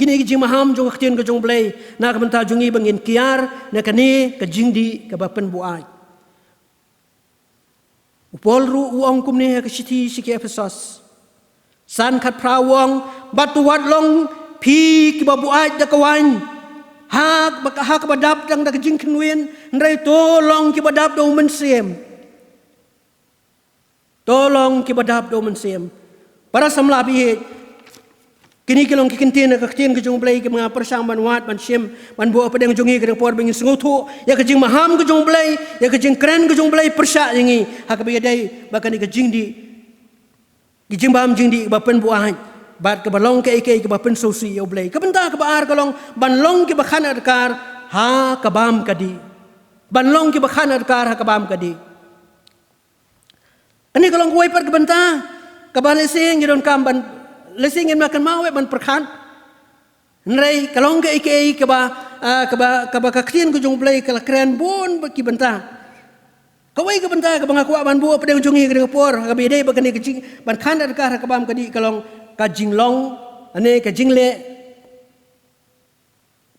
Kine ki jingmaham jong ka ktien ka jong U Blei na ka bynta jong ngi ba ngin kiar na kane ka jingdih kaba pynbuaid. U Paul ruh u ong kumne ha ka shithi sha ki Ephesos san khatphra, u ong: Bad to wat long phi kiba buaid da ka waiñ ha kaba, ha kaba dap tang da ka jingkhynwin, hynrei to long kiba dap da U Mynsiem. To long kiba dap da U Mynsiem. Para samla baieit, Kine ki long ki kyntien ha ka ktien ka jong U Blei kiba nga pyrshang ban wad, ban shim, ban buh hapdeng jong ngi ha kane ka por ba ngin sngewthuh ïa ka jingmaham ka jong U Blei, ïa ka jingkren ka jong U Blei pyrshah ïa ngi ha kaba ïadei bad kane ka jingdih, ka jingbam jingdih kaba pynbuaid bad kaba long kaei kaei kaba pynsngewsih ïa U Blei. Ka bynta kaba ar ka long ban long kiba khang adkar ha ka bam ka dih. Ban long kiba khang adkar ha ka bam ka dih. Kane ka long kawei pat ka bynta kaba lehse ngi donkam ban, lehse ngim lah kynmaw eh ban pyrkhat. Hynrei ka long kaei kaei kaba, ah, kaba, kaba ka ktien ka jong U Blei ka la kren bun bad ki bynta. Kawei ka bynta kaba nga kwah ban buh hapdeng jong ngi ha kane ka por, kaba ïadei bad kane ka jing, ban khang adkar ha ka bam ka dih ka long ka jinglong, lane ka jingleh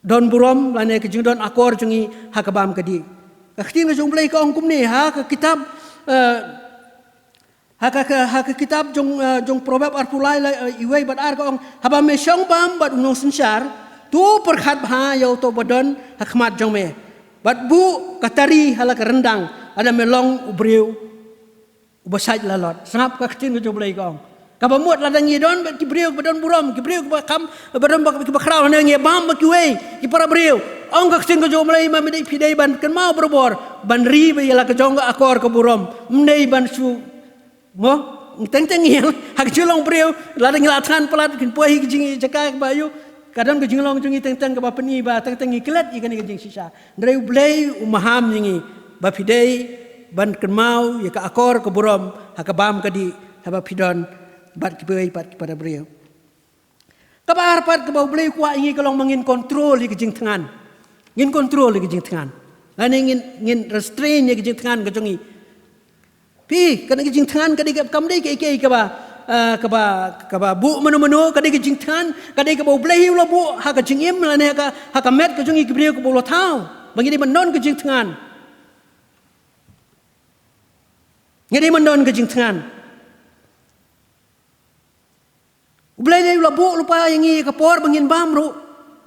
don burom, lane ka jingdon akor jong ngi ha ka bam ka dih. Ka ktien ka jong U Blei ka ong kumne, ha ka kitab, eh, ha ka, ka, ha ka kitab jong, eh, jong Proverb arphew lai, lai, eh, wei bad ar ka ong, haba me shong bam bad u nongsynshar, to pyrkhat bha ïa uto ba don ha khmat jong me. Bad buh ka tari ha la ka ryndang, lada me long u briew uba shait lalot. Sngap ka ktien ka jong U Blei ka ong. Kaba mut lada ngi don bad ki briew ba don burom, ki briew ba kham, ba don ba, kiba khraw, lane ngi bam bad kiwei ki para briew, ong ka ktien ka jong U Blei, ma me dei phi dei ban kynmaw barabor ban ri beit ïa la ka jong ka akor ka burom. Ym dei ban shu, mo, teng teng ngi ha ka jinglong briew, lada ngi la thngan palat kin poi ha ka jingjia kaba ïoh, ka don ka jinglong jong ngi teng teng kaba pyni ba teng teng ngi klet ïa kane ka jingshisha. Hynrei U Blei u maham ïa ngi ba phi dei ban kynmaw ïa ka akor ka burom ha ka bam ka dih, haba phi don bad kiwei pat ki para briew. Kaba ar pat kaba U Blei u kwah ïa ngi ka long ba ngin control ïa ka jingthngan. Ngin control ïa ka jingthngan. Lane ngin, ngin restrain ïa ka jingthngan ka jong ngi. Phi, kane ka jingthngan ka dei ka, kam dei kaei kaei kaba, ah, kaba, kaba buh mano mano, ka dei ka jingthngan, ka dei kaba U Blei u la buh ha ka jingim, lane ha ka, ha ka met ka jong ngi ki briew kaba u la thaw ba ngi dei ban don ka jingthngan. Ngi dei ban don ka jingthngan. U Blei dei u la buh lypa ïa ngi ka por ba ngin bam ruh.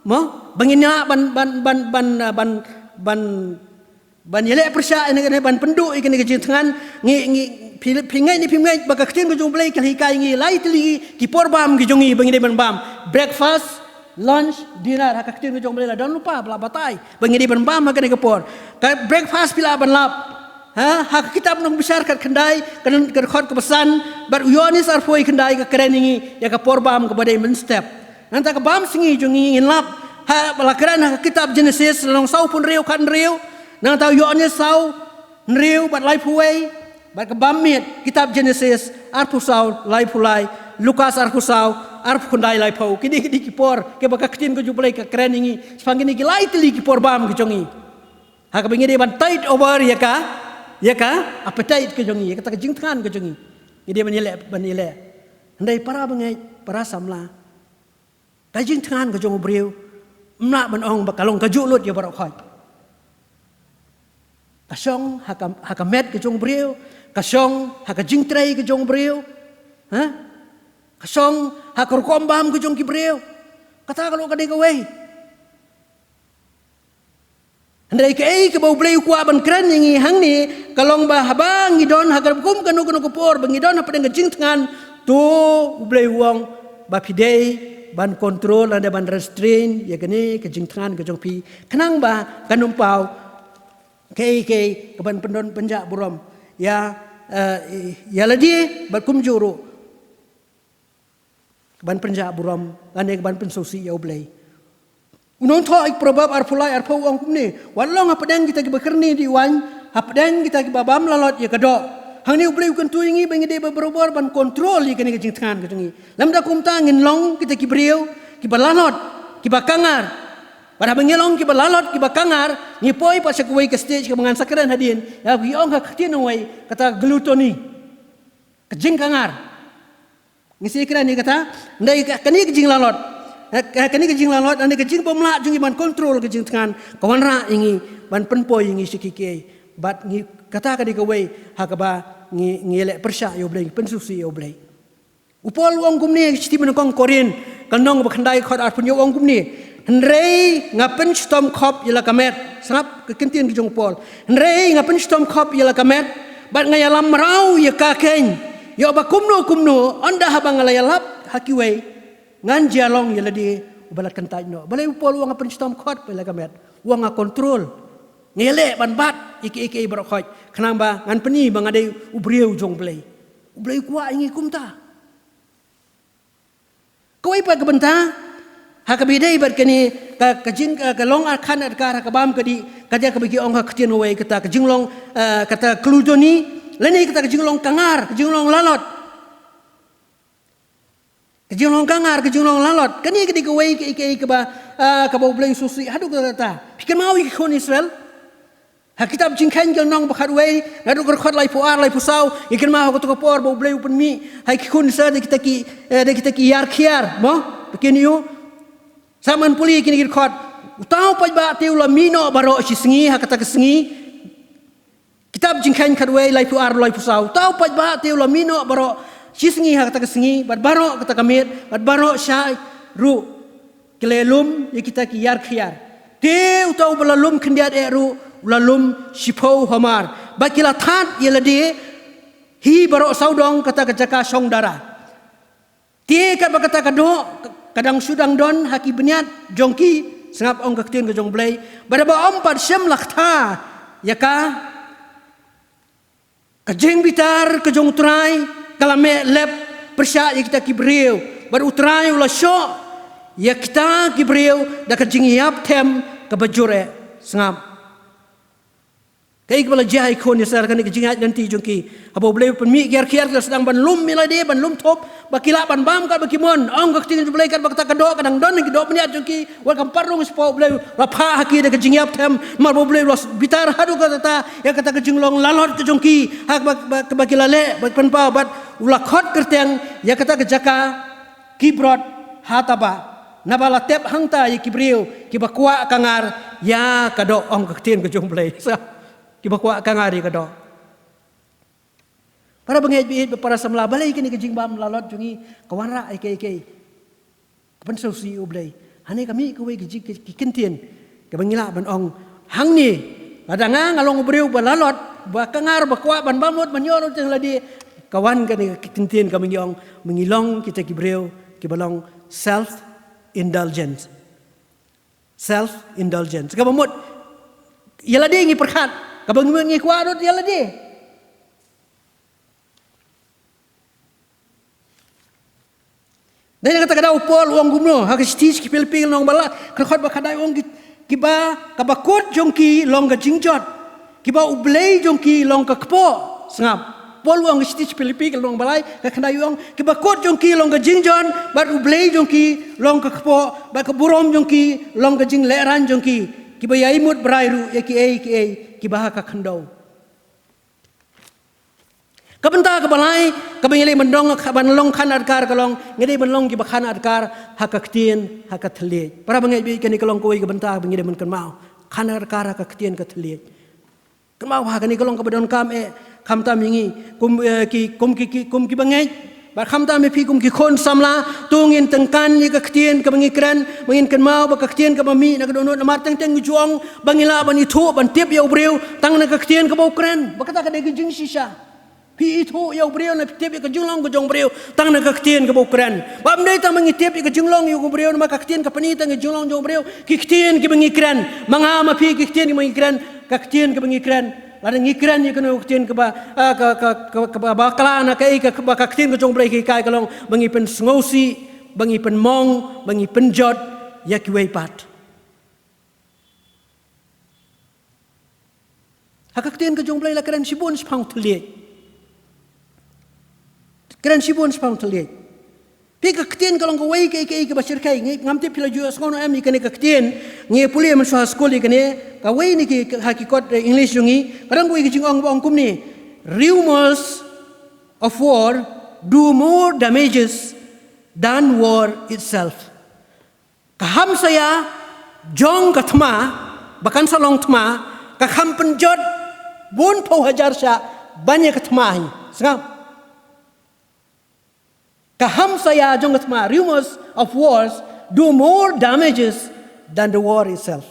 Mo, ba ngin ïa ban, ban, ban, ban, ah, ban, ban, ban ïaleh pyrshah ïa kane, ban pynduh ïa kane ka jingthngan. Ngi, ngi, phi, phi ngeit ne phim ngeit ba ka ktien ka jong U Blei ka hikai ïa ngi lai tylli ki por bam ki jong ngi ba ngi dei ban bam. Breakfast, lunch, dinner, ha ka ktien ka jong U Blei la don lypa ba la batai ba ngi dei ban bam ha kane ka por. Ka breakfast phi lah ban lap. Ha, ha ka kitab Nongbishar khatkhyndai, ka dkhot kaba san, bad u Ïoannis arphew khyndai ka kren ïa ngi ïa ka por bam kaba dei mynstep. Nangta ka bam sngi jong ngi ngin lap, ha, ba la kren ha ka kitab Jenesis, lynnong sawphew hynriew khathynriew, nangta u Ïoannis saw hynriew bad laiphew wei, bad ka bam miet, kitab Jenesis arphew saw laiphew lai, Lukas arphew saw arphew khyndai laiphew. Kine, kine ki por kiba ka ktien ka jong U Blei ka kren ïa ngi shaphang kine ki lai tylli ki por bam ki jong ngi. Ha kaba ngi dei ban tide over ïa ka, ïa ka appetite ka jong ngi, ïa kata ka jingthngan ka jong ngi. Ngi dei ban ïaleh, ban ïaleh. Hynrei para bangeit, para samla, ka jingthngan ka jong u briew ym lah ban ong ba ka long kajuh lut ïa baroh khoit. Ka shong ha ka, ha ka met ka jong u briew, ka shong ha ka jingtrei ka jong u briew. Ha? Ka shong ha ka rukom bam ka jong ki briew. Kata ka long ka dei kawei. Hynrei kaei kaba U Blei u kwah ban kren ïa ngi hangne ka long ba haba ngi don ha ka kum kano kano ka por ba ngi don hapdeng ka jingthngan, to U Blei u ong ba phi dei ban control lane ban restrain ïa kane ka jingthngan ka jong phi, khnang ba kan ym paw kaei kaei kaban pyndon pynjah burom ïa, eh, ïa lade bad kumjuh ruh ban pynjah burom lane ban pynsngewsih ïa U Blei. U nongthoh ïa ki Proverb arphew lai arphew u ong kumne: Wat long hapdeng kita kiba kyrni dieng waiñ, hapdeng kita kiba bam lalot ïa ka doh. Hangne U Blei u kyntu ïa ngi ba ngi dei ba barabor ban control ïa kane ka jingthngan ka jong ngi. Lymda kumta ngin long kita ki briew kiba lalot, kiba kangar. Bad haba ngi long kiba lalot, kiba kangar, ngi poi pat sha kawei ka stage kaba ngan sa kren hadien, ïa kaba ki ong ha ka ktien nongwei kata gluttony, ka jingkangar. Ngi sa kren ïa kata, hynrei ka, kane ka jinglalot. Eh, ka, kane ka jinglalot, kane ka jingbymlah jong ngi ban control ka jingthngan, ka wanrah ïa ngi ban pynpoi ïa ngi sha kiei kiei. Bad ngi, kata ka dei kawei ha kaba ngi, ngi leh pyrshah ïa U Blei, pynsngewsih ïa U Blei. U Paul u ong kumne, shithi ba nyngkong Korinth, ka lynnong ba khyndai, dkhot arphew hynñiew u ong kumne: Hynrei nga pynshitom khop ïa la ka met. Sngap ka ktien ka jong u Paul. Hynrei nga pynshitom khop ïa la ka met, bad nga ïalam mraw ïa ka keiñ. Ïoh ba kumno kumno, ynda haba nga la ïalap ha kiwei, Ngan jia long ïa lade uba la kyntait noh. Balei u Paul u ong nga pynshitom khot, balei ka met. U ong nga control. Nga ïaleh ban bat ïa kiei kiei baroh khoit. Khnang ba ngan pyni ba nga dei u briew jong U Blei. U Blei u kwah ïa ngi kumta. Kawei pat ka bynta ha kaba ïadei bad kane ka, ka jing, ka, ka long akhan adkar ha ka bam ka dih, ka jia kaba ki ong ha ka ktien Hawaii kata ka jinglong, eh, kata chloedonia, lane kata ka jinglong kangar, ka jinglong lalot. Ka jinglong kangar, ka jinglong lalot. Kane ka dei kawei ka, ka, kaba, ah, kaba U Blei u sngewsih haduh katta. Phi kynmaw ïa ki khun Israel. Ha kitab Jingkheiñ ka lynnong ba khatwei, naduh ka dkhot laiphew ar, laiphew saw, ngi kynmaw ha kato ka por ba U Blei u pynmih ha ki khun Israel da kita ki, eh, da kita ki ïar khiar, mo? Phi kynmaw? Sa ngan pule kine ki dkhot. Uta u paidbah te u la mih noh baroh shi sngi ha kata ka sngi. Kitab Jingkheiñ khatwei, laiphew ar, laiphew saw. Uta u paidbah te u la mih noh baroh shi sngi ha kata ka sngi, bad baroh kata ka miet, bad baroh shai ruh ki la lum ïa kita ki ïar khiar. Te uta uba la lum khyndiat eh ruh u la lum shiphew hamar. Bad ki la thad ïa lade hi baroh sawdong kata ka jaka shong dara. Te katba kata ka doh ka, ka dang shu dang don ha ki bniat jong ki, sngap, ong ka ktien ka jong U Blei. Bad haba ym pat shym la kta ïa ka, ka jingbitar ka jong U Trai ka la meh lep pyrshah ïa kita ki briew. Bad U Trai u la shoh ïa kita ki briew da ka jingïap them kaba jur eh, sngap. Kaei kaba la jia ha ki khun Israel, kane ka jingïaid lynti jong ki. Haba U Blei u pynmih ki ïar khiar, ki la sdang ban lum ïa lade, ban lum thup, ba ki lah ban bam katba ki mon. Ong ka ktien U Blei, katba kata ka doh ka dang don ha ki doh bniat jong ki, wat kam pat rung shapoh, U Blei u la phah ha ki da ka jingïap them. Namar ba U Blei u la bitar haduh katta ïa kata ka jinglong lalot ka jong ki, ha kaba, ba, kaba ki la leh, ba pynpaw, bad u la khot kyrteng ïa kata ka jaka Kibrot Hatabah. Naba la tep hangta ïa ki briew kiba kwah kangar ïa ka doh, ong ka ktien ka jong U Blei. Sa, kiba kwah kangar ïa ka doh. Para bangeit, baieit bad para samla, balei kane ka jingbam lalot jong ngi ka wanrah ïa kiei kiei? Ka pynsngewsih ïa U Blei. Hangne ka mih kawei ka jing, ki, ki kyntien kaba ngi lah ban ong hangne. Lada nga, nga long u briew ba lalot, ba kangar, ba kwah ban bam lut, ban ïoh lut ïa lade, ka wan kane ka kyntien kaba ngi ong, ba ngi long kita ki briew kiba long self indulgence. Self indulgence. Kaba mut ïa lade ngi pyrkhat, kaba ngi mut ngi kwah lut ïa lade. Dei na kata ka daw u Paul u ong kumno ha ka shithi sha ki Philippi ka lynnong ba lai, ka dkhot ba khathynñiew, u ong ki, kiba, kaba kut jong ki long ka jingjot, kiba U Blei jong ki long ka kpoh. Sngap. Paul u ong ha ka shithi sha ki Philippi ka lynnong ba lai, ka khathynñiew, u ong kiba kut jong ki long ka jingjot, bad U Blei jong ki long ka kpoh, bad ka burom jong ki long ka jinglehrain jong ki, kiba ïai mut brai ruh ïa kiei kiei kiba ha ka khyndew. Ka bynta kaba lai kaba ngi dei ban long, ban long khan adkar ka long, ngi dei ban long kiba khan adkar ha ka ktien, ha ka thylliej. Para bangeit, baieit, kane ka long kawei ka bynta ba ngi dei ban kynmaw. Khan adkar ha ka ktien, ka thylliej. Kynmaw ba kane ka long kaba donkam eh, khamtam ïa ngi kum, eh, ki, kum ki, ki, kum ki bangeit, bad khamtam ïa phi kum ki khun samla. To ngin tyngkan ïa ka ktien kaba ngi kren, ba ngin kynmaw ba ka ktien kaba mih na ka dohnud. Namar teng teng ngi ju ong ba ngi lah ban ithuh, ban tip ïa u briew tang na ka ktien kaba u kren. Ba kata ka dei ka jingshisha. Phi ithuh ïa u briew, ne phi tip ïa ka jinglong ka jong u briew tang na ka ktien kaba u kren. Bym dei tang ba ngi tip ïa ka jinglong ïa u briew, namar ka ktien ka pyni tang ïa ka jinglong jong u briew. Ki ktien kiba ngi kren, ma nga ma phi, ki ktien kiba ngi kren, ka ktien kaba ngi kren. Lada ngi kren ïa kano ka ktien kaba, ah, ka, ka, ka, kaba bakla na kaei kaba ka ktien ka jong u Blei ka hikai, ka long ba ngi pynsngewsih, ba ngi pynmong, ba ngi pynjot ïa kiwei pat. Ha ka ktien ka jong u Blei la kren shibun shaphang thylliej. Kren shibun shaphang thylliej. Phi, ka ktien ka long kawei kaei kaei kaba shyrkhei. Ngi, ngam tip phi la ju ïohsngew ne em ïa kane ka ktien. Ngi pule mynshuwa ha skul ïa kane. Kawei na ki, ha ki kot, eh, English jong ngi, ka don kawei ka jingong ba ong kumne: Rumors of war do more damages than war itself. Ka hamsaïa jong ka thma, ba kan sa long thma, ka kham pynjot bun phew hajar shah ban ïa ka thma hi. Sngap. Ka hamsaïa jong ka thma, rumors of wars do more damages than the war itself.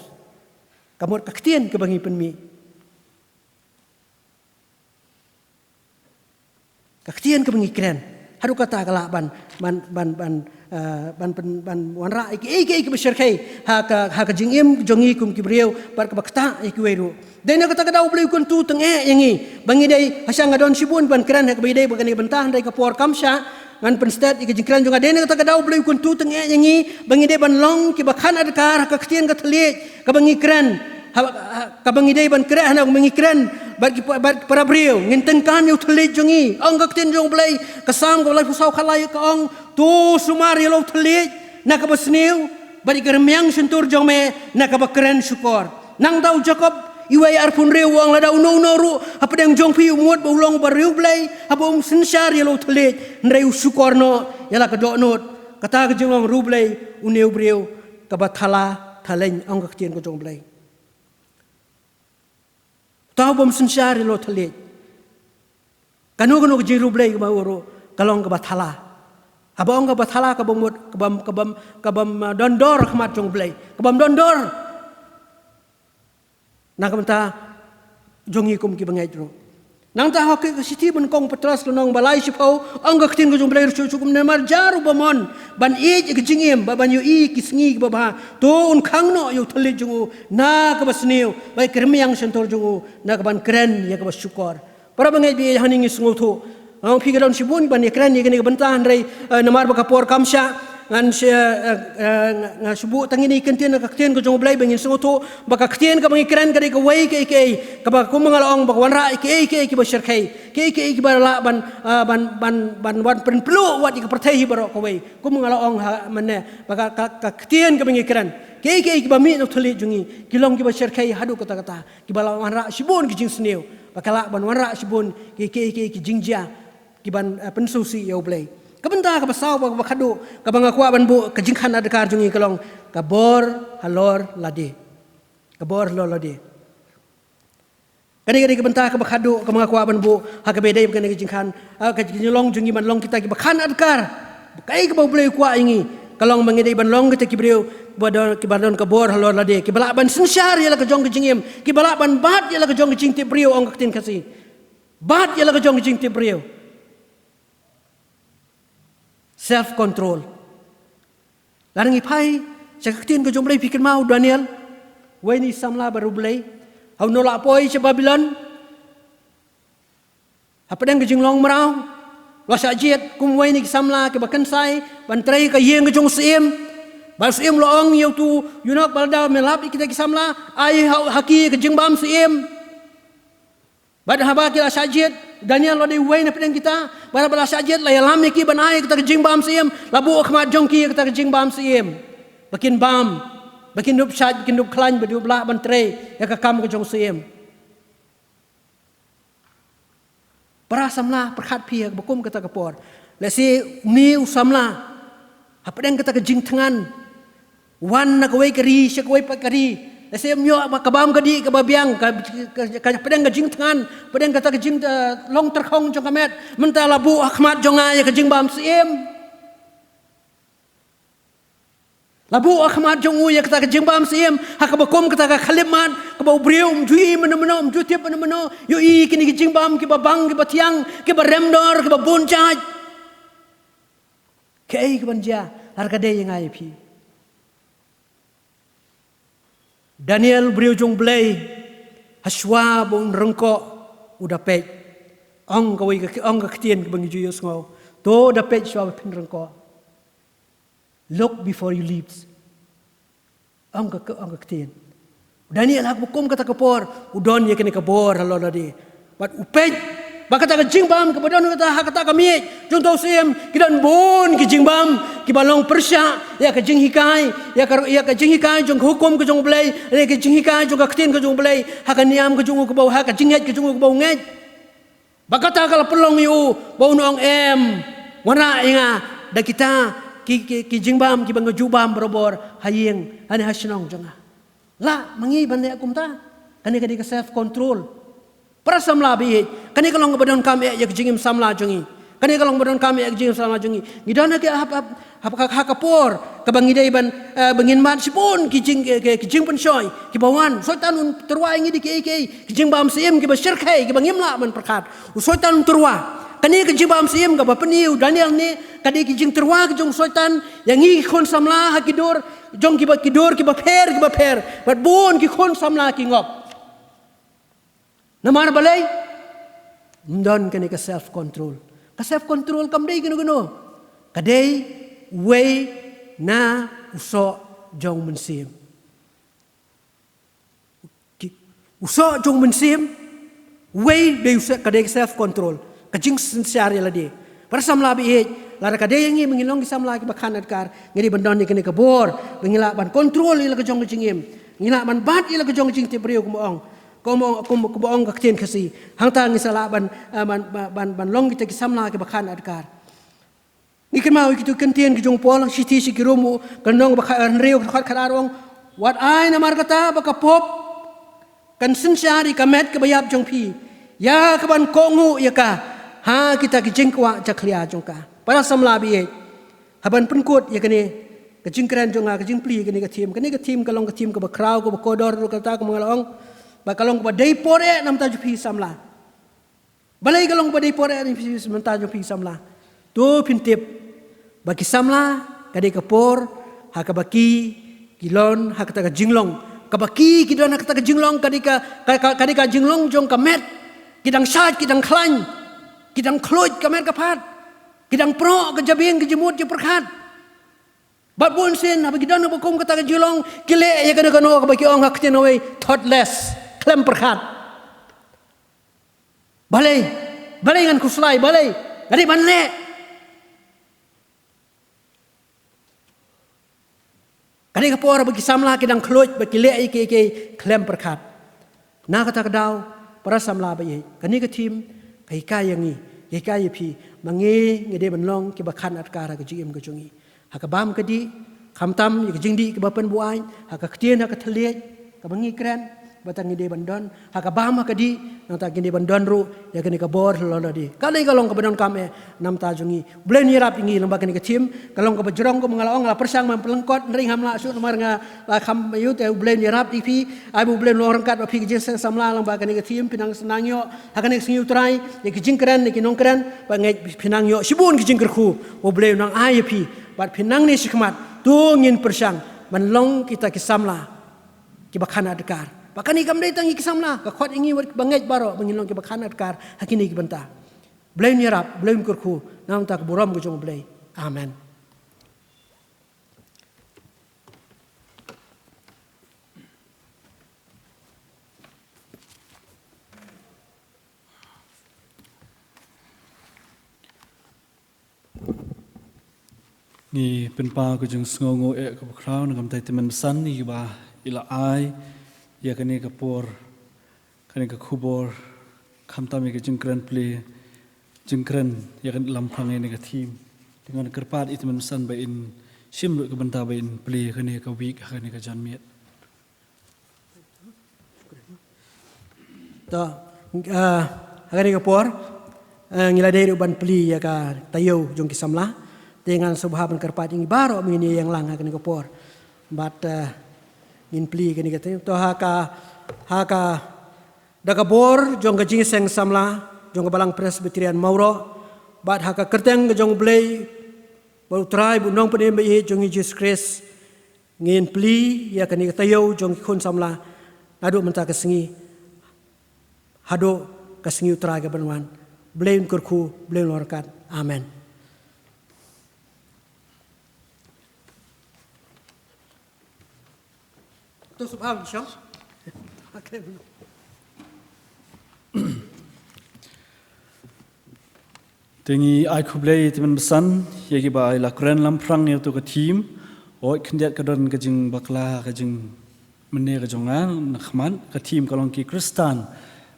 Ka mut ka ktien kaba ngi pynmih. Ka ktien kaba ngi kren. Haduh kata ka lah ban, ban, ban, ban, eh, ban, ban, ban wanrah ïa ki, ïa ki, ïa ki ba shyrkhei ha ka, ha ka jingim jong ngi kum ki briew, bad kaba ktah ïa kiwei ruh. Dei na kata ka daw U Blei u kyntu tyngeh ïa ngi ba ngi dei, hashang nga don shibun ban kren ha kaba ïadei bad kane ka bynta, hynrei ka por kam shah, ngan pynstet ïa ka jingkren jong nga. Dei na kata ka daw U Blei u kyntu tyngeh ïa ngi ba ngi dei ban long kiba khan adkar ha ka ktien ka thylliej kaba ngi kren, ha, ha, kaba ngi dei ban kren, hana ba ngi kren bad ki pa-, bad para briew, ngin tyngkan ïa u thylliej jong ngi. Ong ka ktien jong U Blei, ka Salm kaba laiphew saw khatlai ka ong, "To sumar ïa la u thylliej na kaba sniew, bad ïa ka rmiang shyntur jong me na kaba kren shukor." Nangta u Jakob wei arphew hynriew u ong, "Lada uno uno ruh hapdeng jong phi u mut ba u long uba riewblei, haba um synshar ïa la u thylliej, hynrei u shukor noh ïa la ka dohnud, kata ka jinglong riewblei une u briew kaba thala thaleng." Ong ka ktien ka jong U Blei. Uta uba um synshar ïa la u thylliej, kano kano ka jingriewblei kaba u ruh, ka long kaba thala. Haba ong kaba thala, kaba mut, kaba, kaba, kaba, uh, don dor ha khmat jong U Blei, kaba don dor na ka bynta jong ngi kum ki bangeit ruh. Nangta ha ka shithi ba nyngkong Petros lynnong ba lai shiphew, ong ka ktien ka jong U Blei ruh shuh shuh kumne, "Namar jar uba mon ban ïeit ïa ka jingim, ba ban ïohi ki sngi kiba bha, to un khang noh ïa u thylliej jong u na kaba sniew, bad ïa ka rmiang shyntur jong u na kaban kren ïa kaba shukor." Para bangeit ba ïeit, hangne ngi sngewthuh, ong phi, ka don shibun ban ïakren ïa kane ka bynta, hynrei, eh, namar ba ka por kam shah, ngan shu, eh, eh, nga, nga shu buh tang ïa kane ka ktien, ka ktien ka jong U Blei, ba ngin sngewthuh ba ka ktien kaba ngi kren ka dei kawei kaei kaei kaba, kum nga la ong, ba ka wanrah ïa kaei kaei kiba shyrkhei, kaei kaei kiba lah ban, eh, ban, ban, ban wan pynpluh wat ïa ka pyrthei hi baroh kawei. Kum nga la ong ha mynne, ba ka, ka, ka ktien kaba ngi kren, kaei kaei kiba mih na u thylliej jong ngi, ki long kiba shyrkhei haduh katta katta, kiba la wanrah shibun ki jingsniew, ba ka lah ban wanrah shibun ki, ki, ki, ki jingjia kiban, eh, pynsngewsih ïa U Blei. Ka bynta kaba saw, ba, ba khadduh, kaba nga kwah ban buh ka jingkhanadkar jong ngi ka long ka bor halor lade. Ka bor halor lade. Kane ka dei ka bynta kaba khadduh kaba nga kwah ban buh ha kaba ïadei bad kane ka jingkhan, ah, ka jinglong jong ngi ban long kita kiba khanadkar. Kaei kaba U Blei u kwah ïa ngi, ka long ba ngi dei ban long kita ki briew ba don, kiba don ka bor halor lade, kiba lah ban synshar ïa la ka jong ka jingim, kiba lah ban bat ïa la ka jong ka jingtip briew, ong ka ktien Khasi. Bat ïa la ka jong ka jingtip briew. Self control. Lada ngi phai sha ka ktien ka jong U Blei, phi kynmaw u Daniel, uwei na ki samla ba riewblei, ha u nongleh poi sha Babilon, hapdeng ka jinglong mraw, u la shah jied kum uwei na ki samla kiba kynsai ban trei ka ïing ka jong u syiem. Bad u syiem u la ong ïa uto u eunuch ba la dei ban lap ïa kita ki samla, ai ha, ha ki ka jingbam syiem. Bad haba ki la shah jied, Daniel u la dei uwei na pdeng kita, bad haba la shah jied, la ïalam ïa ki ban ai ïa kata ka jingbam syiem, la buh ha khmat jong ki ïa kata ka jingbam syiem, ba kin bam, ba kin dup shait, ba kin dup khlaiñ, ba kin dup lah ban trei ïa ka kam ka jong u syiem. Para samla, pyrkhat phi ha kaba kum kata ka por. Lehse une u samla, hapdeng kata ka jingthngan, wan na kawei ka ri sha kawei pat ka ri, lehse um ïoh ba ka bam ka dih kaba biang, ka, ka, ka, hapdeng ka jingthngan, hapdeng kata ka jing, eh, long tyrkhong jong ka met, mynta la buh ha khmat jong nga ïa ka jingbam syiem. La buh ha khmat jong u ïa kata ka jingbam syiem, ha kaba kum kata ka khyllipmat, kaba u briew um ju ïohi mynno mynno, um ju tip mynno mynno, ïohi kine ki jingbam kiba bang, kiba thiang, kiba rem dor, kiba bun jait. Kaei kaban jia, lada ka dei ïa nga ïa phi? Daniel, briew jong U Blei, hashwa ba un ryngkoh, u da peit. Ong kawei ka, ong ka ktien kaba ngi ju ïohsngew, to da peit shwa ba phin ryngkoh. Look before you leap. Ong ka, ong ka ktien. U Daniel ha kaba kum kata ka por, u don ïa kane ka bor halor lade. Bad u peit ba kata ka jingbam kaba don kata ha kata ka miej jong uta u syiem, ki don bun ki jingbam kiba long pyrshah ïa ka jinghikai, ïa ka, ïa ka jinghikai jong ka hukum ka jong U Blei, ïa ka jinghikai jong ka ktien ka jong U Blei, ha ka niam ka jong u kaba, ha ka jingngeit ka jong u kaba u ngeit. Ba kata ka la pynlong ïa u ba un ong, em, wanrah ïa nga da kita ki, ki, ki jingbam kiba nga ju bam barabor ha ïing, hangne ha shnong jong nga. Lah ma ngi ban leh kumta? Kane ka dei ka self control. Para samla ba ïeit, kane ka long kaba donkam eh ïa ka jingim samla jong ngi. Kane ka long kaba donkam eh ïa ka jingim samla jong ngi. Ngi don ha ka, ha, ha, ha, ha ka por kaba ngi dei ban, eh, ba ngin mad shibun ki jing, ki, ki, ki jingpynshoi kiba wan. U Soitan un tyrwa ïa ngi da kiei kiei ki jingbam syiem kiba shyrkhei, kiba ngim lah ban pyrkhat. U Soitan un tyrwa. Kane ka jingbam syiem kaba pyni u Daniel ne, ka dei ki jingtyrwa ki jong u Soitan ïa ngi ki khun samla ha ki dur jong kiba, ki dur kiba pher kiba pher, bad bun ki khun samla ki ngop. Namar balei? Ym don kane ka self control. Ka self control kam dei kano kano. Ka dei uwei na u soh jong u mynsiem. Ki, u soh jong u mynsiem, uwei dei u soh, ka dei ka self control, ka jingsynshar ïa lade. Para samla baieit, lada ka dei ïa ngi ba ngin long ki samla kiba khang adkar, ngi dei ban don ïa kane ka bor ba ngi lah ban control ïa la ka jong ka jingim, ngi lah ban bat ïa la ka jong ka jingtip briew, kumba ong, kumba ong, kumba ong ka ktien Khasi. Hangta ngi sa lah ban, eh, ban, ban, ban, ban long kita ki samla kiba khang adkar. Ngi kynmaw ïa kito ki kyntien ki jong u Paul, shithi sha ki Rom, ka lynnong ba khathynriew, ka dkhot khatar, ong: Wat ai namar kata ba ka pop kan synshar ïa ka met kaba ïap jong phi, ïa kaban kohnguh ïa ka ha kita ki jingkwah jakhlia jong ka. Para samla baieit, haban pynkut ïa kane ka jingkren jong nga, ka jingplie ïa kane ka theme. Kane ka theme ka long ka theme kaba khraw, kaba kordor ruh kata, kumba nga la ong, ba ka long kaba dei por eh na bynta jong phi samla. Balei ka long ba dei por eh na bynta jong phi samla? To phin tip ba ki samla, ka dei ka por ha kaba ki, ki don ha kata ka jinglong, kaba ki, ki don ha kata ka jinglong, ka dei ka, ka, ka, ka dei ka jinglong jong ka met. Ki dang shait, ki dang khlaiñ, ki dang khluit ka met ka phad, ki dang proh ka jabieng, ka jingmut jingpyrkhat. Bad bunsien haba ki don ha ba kum kata ka jinglong, ki leh ïa kano kano kaba ki ong ha ka ktien kawei, thoughtless, khlem pyrkhat. Balei? Balei ngan khuslai? Balei? Nga dei ban leh. Ka dei ka por ba ki samla ki dang khluit, ba ki leh ïa kiei kiei khlem pyrkhat. Na kata ka daw, para samla baieit, kane ka theme ka hikai ïa ngi, ka hikai ïa phi, ba ngi, ngi dei ban long kiba khang adkar ha ka jingim ka jong ngi. Ha ka bam ka dih, khamtam ïa ka jingdih kaba pynbuaid, ha ka ktien, ha ka thylliej kaba ngi kren, ba tang ngi dei ban don ha ka bam ha ka dih, nangta ngi dei ban don ruh ïa kane ka bor lada dei. Ka dei ka long kaba donkam eh na bynta jong ngi. U Blei un ïarap ïa ngi lyngba kane ka theme. Ka long kaba jrong, kumba nga la ong, la pyrshang ban pynlyngkot, hynrei ngam lah shuh namar nga la kham aiu, te U Blei un ïarap ïa phi. Ai ba U Blei un long ryngkat bad phi, ki jingseng samla, lyngba kane ka theme. Phin nang sngewthuh ha kane ka sngi U Trai ïa ki jingkren, ïa ki nongkren, ba ngeit phin nang ïoh shibun ki jingkyrkhu ba U Blei un nang ai ïa phi. Bad phin nangne shakhmat, to ngin pyrshang ban long kita ki samla kiba khang adkar. Ba kane kam dei tang ïa ki samla, ka khot ïa ngi ba ngeit baroh ba ngin long kiba khang adkar ha kine ki bynta. Blei un ïarap, Blei un kyrkhu na ka bynta ka burom ka jong U Blei. Amen. Ngi pynpaw ka jingsngewnguh eh kaba khraw na ka bynta i Tymmen Basan, i ba i la ai ïa kane ka por, kane ka khubor, khamtam ïa ka jingkren plie, jingkren ïa ka lamphrang ïa kane ka theme. Te ngan kyrpad i Tymmen Basan ba in shim ruh ka bynta ba in plie ïa kane ka wik ha kane ka janmiet. To, ah, ha kane ka por, ah, ngi la dei ruh ban plie ïa ka taïew jong ki samla. Te ngan sngewbha ban kyrpad ïa ngi baroh ba ngin ïeng lang ha kane ka por. Bad, ah, ngin plie ïa kane ka taïew. To ha ka, ha ka, da ka bor jong ka Jingïaseng Samla jong ka Balang Presbyterian Mawroh, bad ha ka kyrteng ka jong U Blei, bad U Trai, bad U Nongpynim ba ïeit jong ngi Jisu Khrist, ngin plie ïa kane ka taïew jong ki khun samla naduh mynta ka sngi haduh ka sngi U Trai kaban wan. Blei un kyrkhu, Blei un long ryngkat. Amen. To sngewbha shong. Te ngi ai khublei i Tymmen Basan ïa ki ba i la kren lamphrang ïa uto ka theme. Oi, khyndiat ka don ka jingbakla, ka jingmane ka jong nga na khmat, ka theme ka long ki Khristan.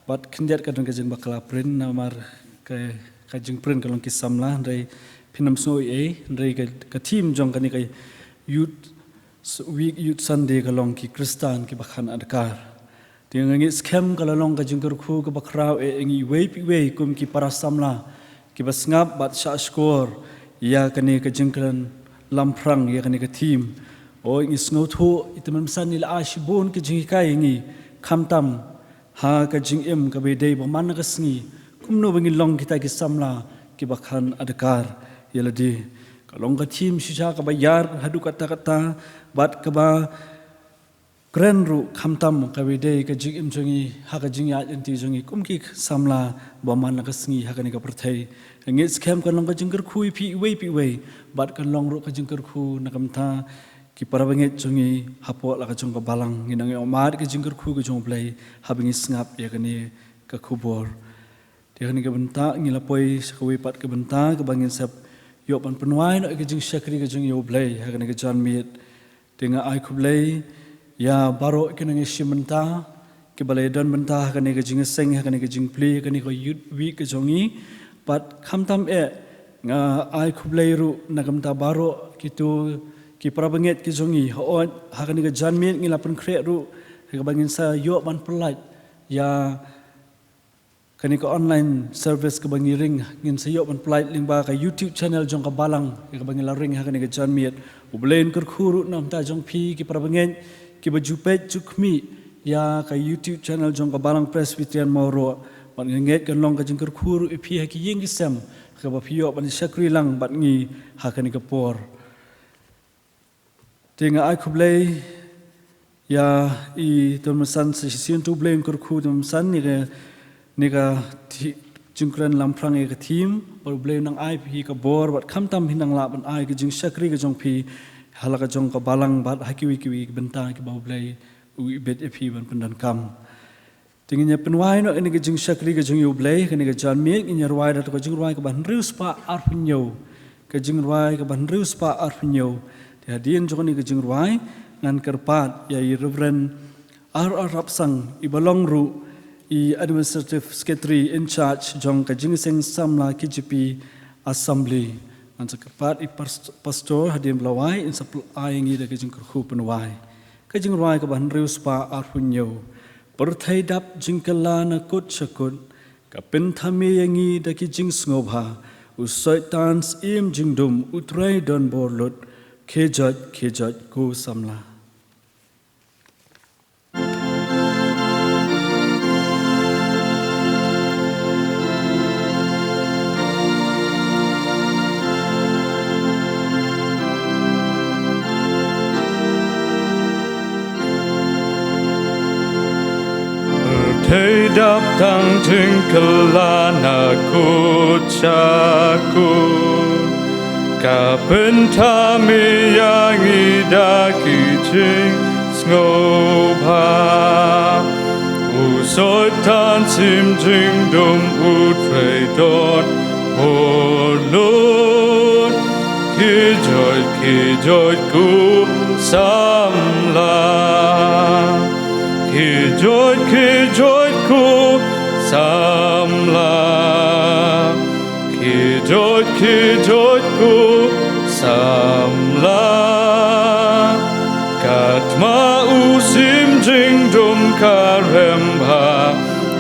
Bad khyndiat ka don ka jingbakla print namar ka, ka jingprint ka long ki samla, hynrei phin ym sngew ei ei, hynrei ka, ka theme jong kane ka youth, Week Youth Sunday ka long ki Khristan kiba khang adkar. Te nga ngeit skhem ka la long ka jingkyrkhu kaba khraw eh ïa ngi iwei pa iwei kum ki para samla kiba sngap bad shah shkor ïa kane ka jingkren lamphrang ïa kane ka theme. Oi, ngi sngewthuh i Tymmen Basan i la ai shibun ki jinghikai ïa ngi, khamtam ha ka jingim kaba ïadei bad man la ka sngi, kumno ba ngin long kita ki samla kiba khan adkar ïa lade. Ka long ka thim shisha kaba ïar haduh katta katta bad kaba kren ruh khamtam kaba dei ka jingim jong ngi ha ka jingïaid lynti jong ngi kum ki samla ba man la ka sngi ha kane ka pyrthei. Ngeit skhem kan long ka jingkyrkhu ïa phi iwei pa iwei bad kan long ruh ka jingkyrkhu na ka bynta ki para bangeit jong ngi hapoh la ka jong ka balang. Ngi nang ïohmad ka jingkyrkhu ka jong U Blei haba ngi sngap ïa kane ka khubor. Te ha kane ka bynta ngi la poi sha kawei pat ka bynta kaba ngin sa ïoh ban pynwai noh ïa ka jingshakri ka jong ngi ïa U Blei ha kane ka janmiet. Te nga ai khublei ïa baroh ki nongïashim bynta kiba la ïadon bynta ha kane ka jingïaseng, ha kane ka jingplie, ha kane ka Youth Week ka jong ngi. Bad khamtam eh nga ai khublei ruh na ka bynta baroh kito ki para bangeit ki jong ngi. Hooid, ha kane ka janmiet ngi la pynkhreh ruh kaba ngin sa ïoh ban pyllait ïa kane ka online service kaba ngi ring, ngin sa ïoh ban pyllait lyngba ka YouTube channel jong ka balang kaba ngi la ring ha kane ka janmiet. U Blei un kyrkhu ruh na ka bynta jong phi ki para bangeit kiba ju peit ju khmih ïa ka YouTube channel jong ka Balang Presbyterian Mawroh. Bad nga ngeit kan long ka jingkyrkhu ruh ïa phi ha ki ïing ki sem kaba phi ïoh ban shakri lang bad ngi ha kane ka por. Te nga ai khublei ïa i Tymmen San sa shisien, to U Blei un kyrkhu Tymmen San ïa kane ka jingkren lamphrang ïa ka thim, bad U Blei un nang ai phi ka bor bad khamtam phin nang lah ban ai ka jingshakri ka jong phi ha la ka jong ka balang bad ha kiwei kiwei ki bynta kiba U Blei u ibit ïa phi ban pyndonkam. Te ngin ïa pynwai noh ïa kane ka jingshakri ka jong U Blei, kane ka janmiet ngin ïa rwai da ka jingrwai kaba hynriew spah arphew hynñiew. Ka jingrwai kaba hynriew spah arphew hynñiew. Te hadien jong kane ka jingrwai ngan kyrpad ïa i Reverend R R Rapsang, iba long ruh i Administrative Secretary in charge jong ka jingïaseng samla K J P Assembly. Ngan sa kyrpad i past-, pastor hadien ba la wai, in sa pynlong ïa ngi da ka jingkyrkhu pynwai. Ka jingrwai kaba hynriew spah arphew hynñiew. Pyrthei dap jingkylla na kut sha kut, ka pynthame ïa ngi da ki jingsngewbha. U Soitan syiem jingdum, u trei don bor lut, khie joit, khie joit ko samla. Pyrthei dap tang jingkylla na kut sha kut, ka pynthame ïa ngi da ki jingsngewbha. U Soitan syiem jingdum, u trei don bor lut. Khie joit, khie joit ko samla. Khie joit, khie joit ko samla. Khie joit, khie joit ko samla. Katba u syiem jingdum ka rem bha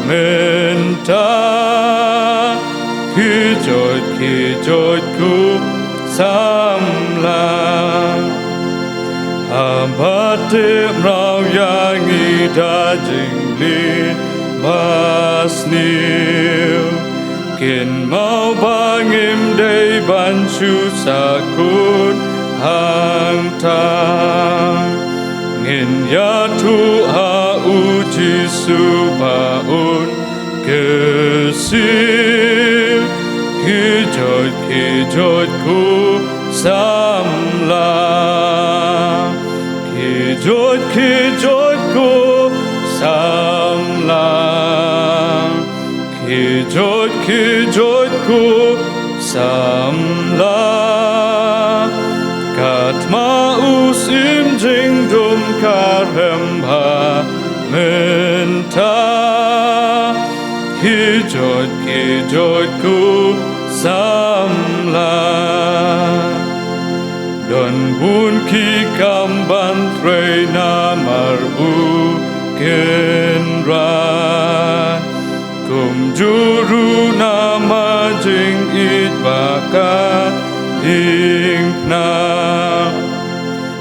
mynta. Khie joit, khie joit ko samla. Haba tip mraw ïa ngi da jingleh basniew, kynmaw ba ngim dei ban shu sahkut hangta. Ngin ïathuh ha U Jisu ba un kyrsiew. Khie joit, khie joit ko samla. Khie joit, khie joit ko samla. Khie joit, khie joit ko samla. Katba u syiem jingdum ka rem bha mynta. Khie joit, khie joit ko samla. Don bun ki kam ban trei namar U Kynrad. Kumjuh ruh namar jingïeit ba ka diengphna.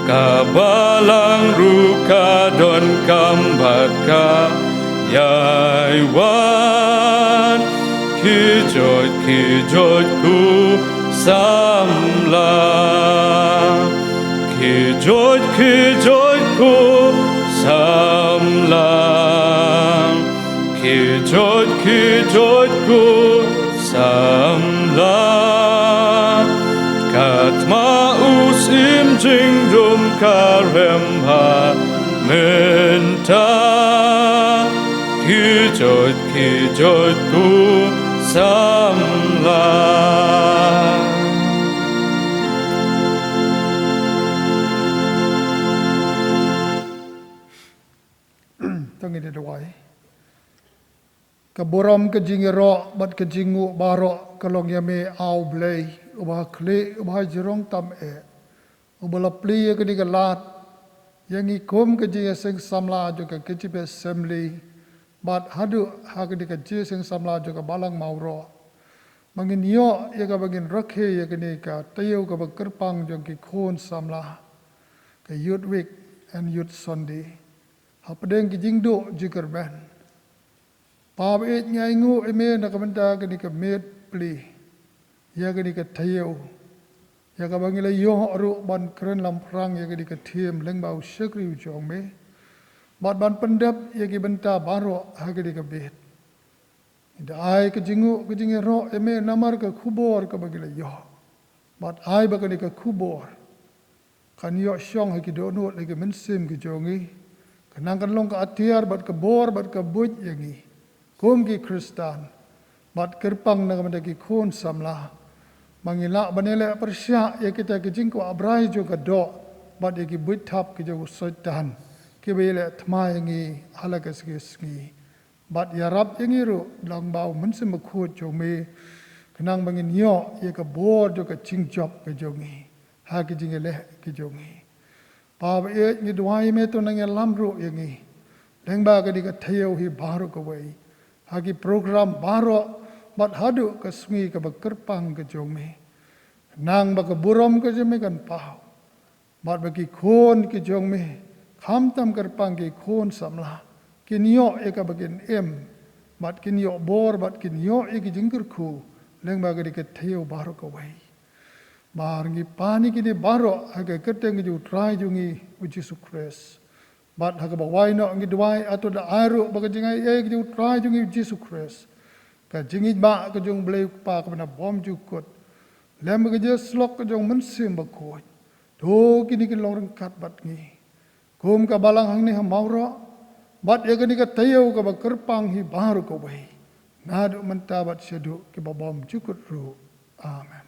Ka balang ruh ka donkam bad ka ïai wad. Khie joit, khie joit ko samla. Khie joit, khie joit ko samla. Khie joit, khie joit ko samla. Ka thma u syiem jingdum ka rem ha mynta. Khie joit, khie joit ko samla. To ngin ïa duwai. Ka burom, ka jingïaroh bad ka jingnguh baroh ka long ïa me, A U Blei, uba ha khlieh, uba ha jrong tam eh, uba la plie ïa kane ka lad ïa ngi kum ka jingïaseng samla jong ka K J P Assembly, bad haduh ha kane ka jingïaseng samla jong ka Balang Mawroh. Ma ngin ïoh ïa kaba ngin rakhe ïa kane ka taïew kaba kyrpang jong ki khun samla, ka Youth Week and Youth Sunday, hapdeng ki jingduh jingkyrmen. Pa ba ïeit, ngi ainguh ïa me na ka bynta kane ka miet plie ïa kane ka taïew, ïa kaba ngi la ïoh ruh ban kren lamphrang ïa kane ka theme lyngba u shakri u jong me, bad ban pyndep ïa ki bynta baroh ha kane ka miet. Ngi da ai ka jingnguh, ka jingïaroh ïa me namar ka khubor kaba ngi la ïoh, bad ai ba kane ka khubor kan ïoh shong ha ki dohnud, ha ki mynsiem ki jong ngi, kan nang kan long ka atiar bad ka bor bad ka buit ïa ngi kum ki Khristan, bad kyrpang na ka bynta ki khun samla, ba ngin lah ban ïaleh pyrshah ïa kita ki jingkwah brai jong ka doh bad ïa ki buit thap ki jong u Soitan, kiba ïaleh thma ïa ngi ha la ka sngi sngi, bad ïarap ïa ngi ruh lyngba u Mynsiem Bakhuid jong me, khnang ba ngin ïoh ïa ka bor jong ka jingjop ka jong ngi ha ki jingïaleh ki jong ngi. Pa ba ïeit, ngi duwai ïa me to nang ïalam ruh ïa ngi lyngba kane ka taïew hi baroh kawei, ha ki program baroh, bad haduh ka sngi kaba kyrpang ka jong me, khnang ba ka burom ka jong me kan paw, bad ba ki khun ki jong me, khamtam kyrpang ki khun samla, kin ïoh ïa kaba kin im, bad kin ïoh bor, bad kin ïoh ïa ki jingkyrkhu lyngba kane ka taïew baroh kawei. Ba ngi pan ïa kine baroh ha ka kyrteng ka jong u Trai jong ngi u Jisu Khrist, bad ha kaba wai noh ngi duwai, hato da ai ruh ba ka jingaiei ka jong u Trai jong ngi u Jisu Khrist, ka jingïeit ba ka jong u Blei u Kpa kaba na bymjukut, lem bad ka jingïasyllok ka jong u Mynsiem Bakhuid, to kine kin long ryngkat bad ngi kum ka Balang hangne ha Mawroh, bad ïa kane ka taïew kaba kyrpang hi baroh kawei, naduh mynta bad shaduh kiba bymjukut ruh. Amen.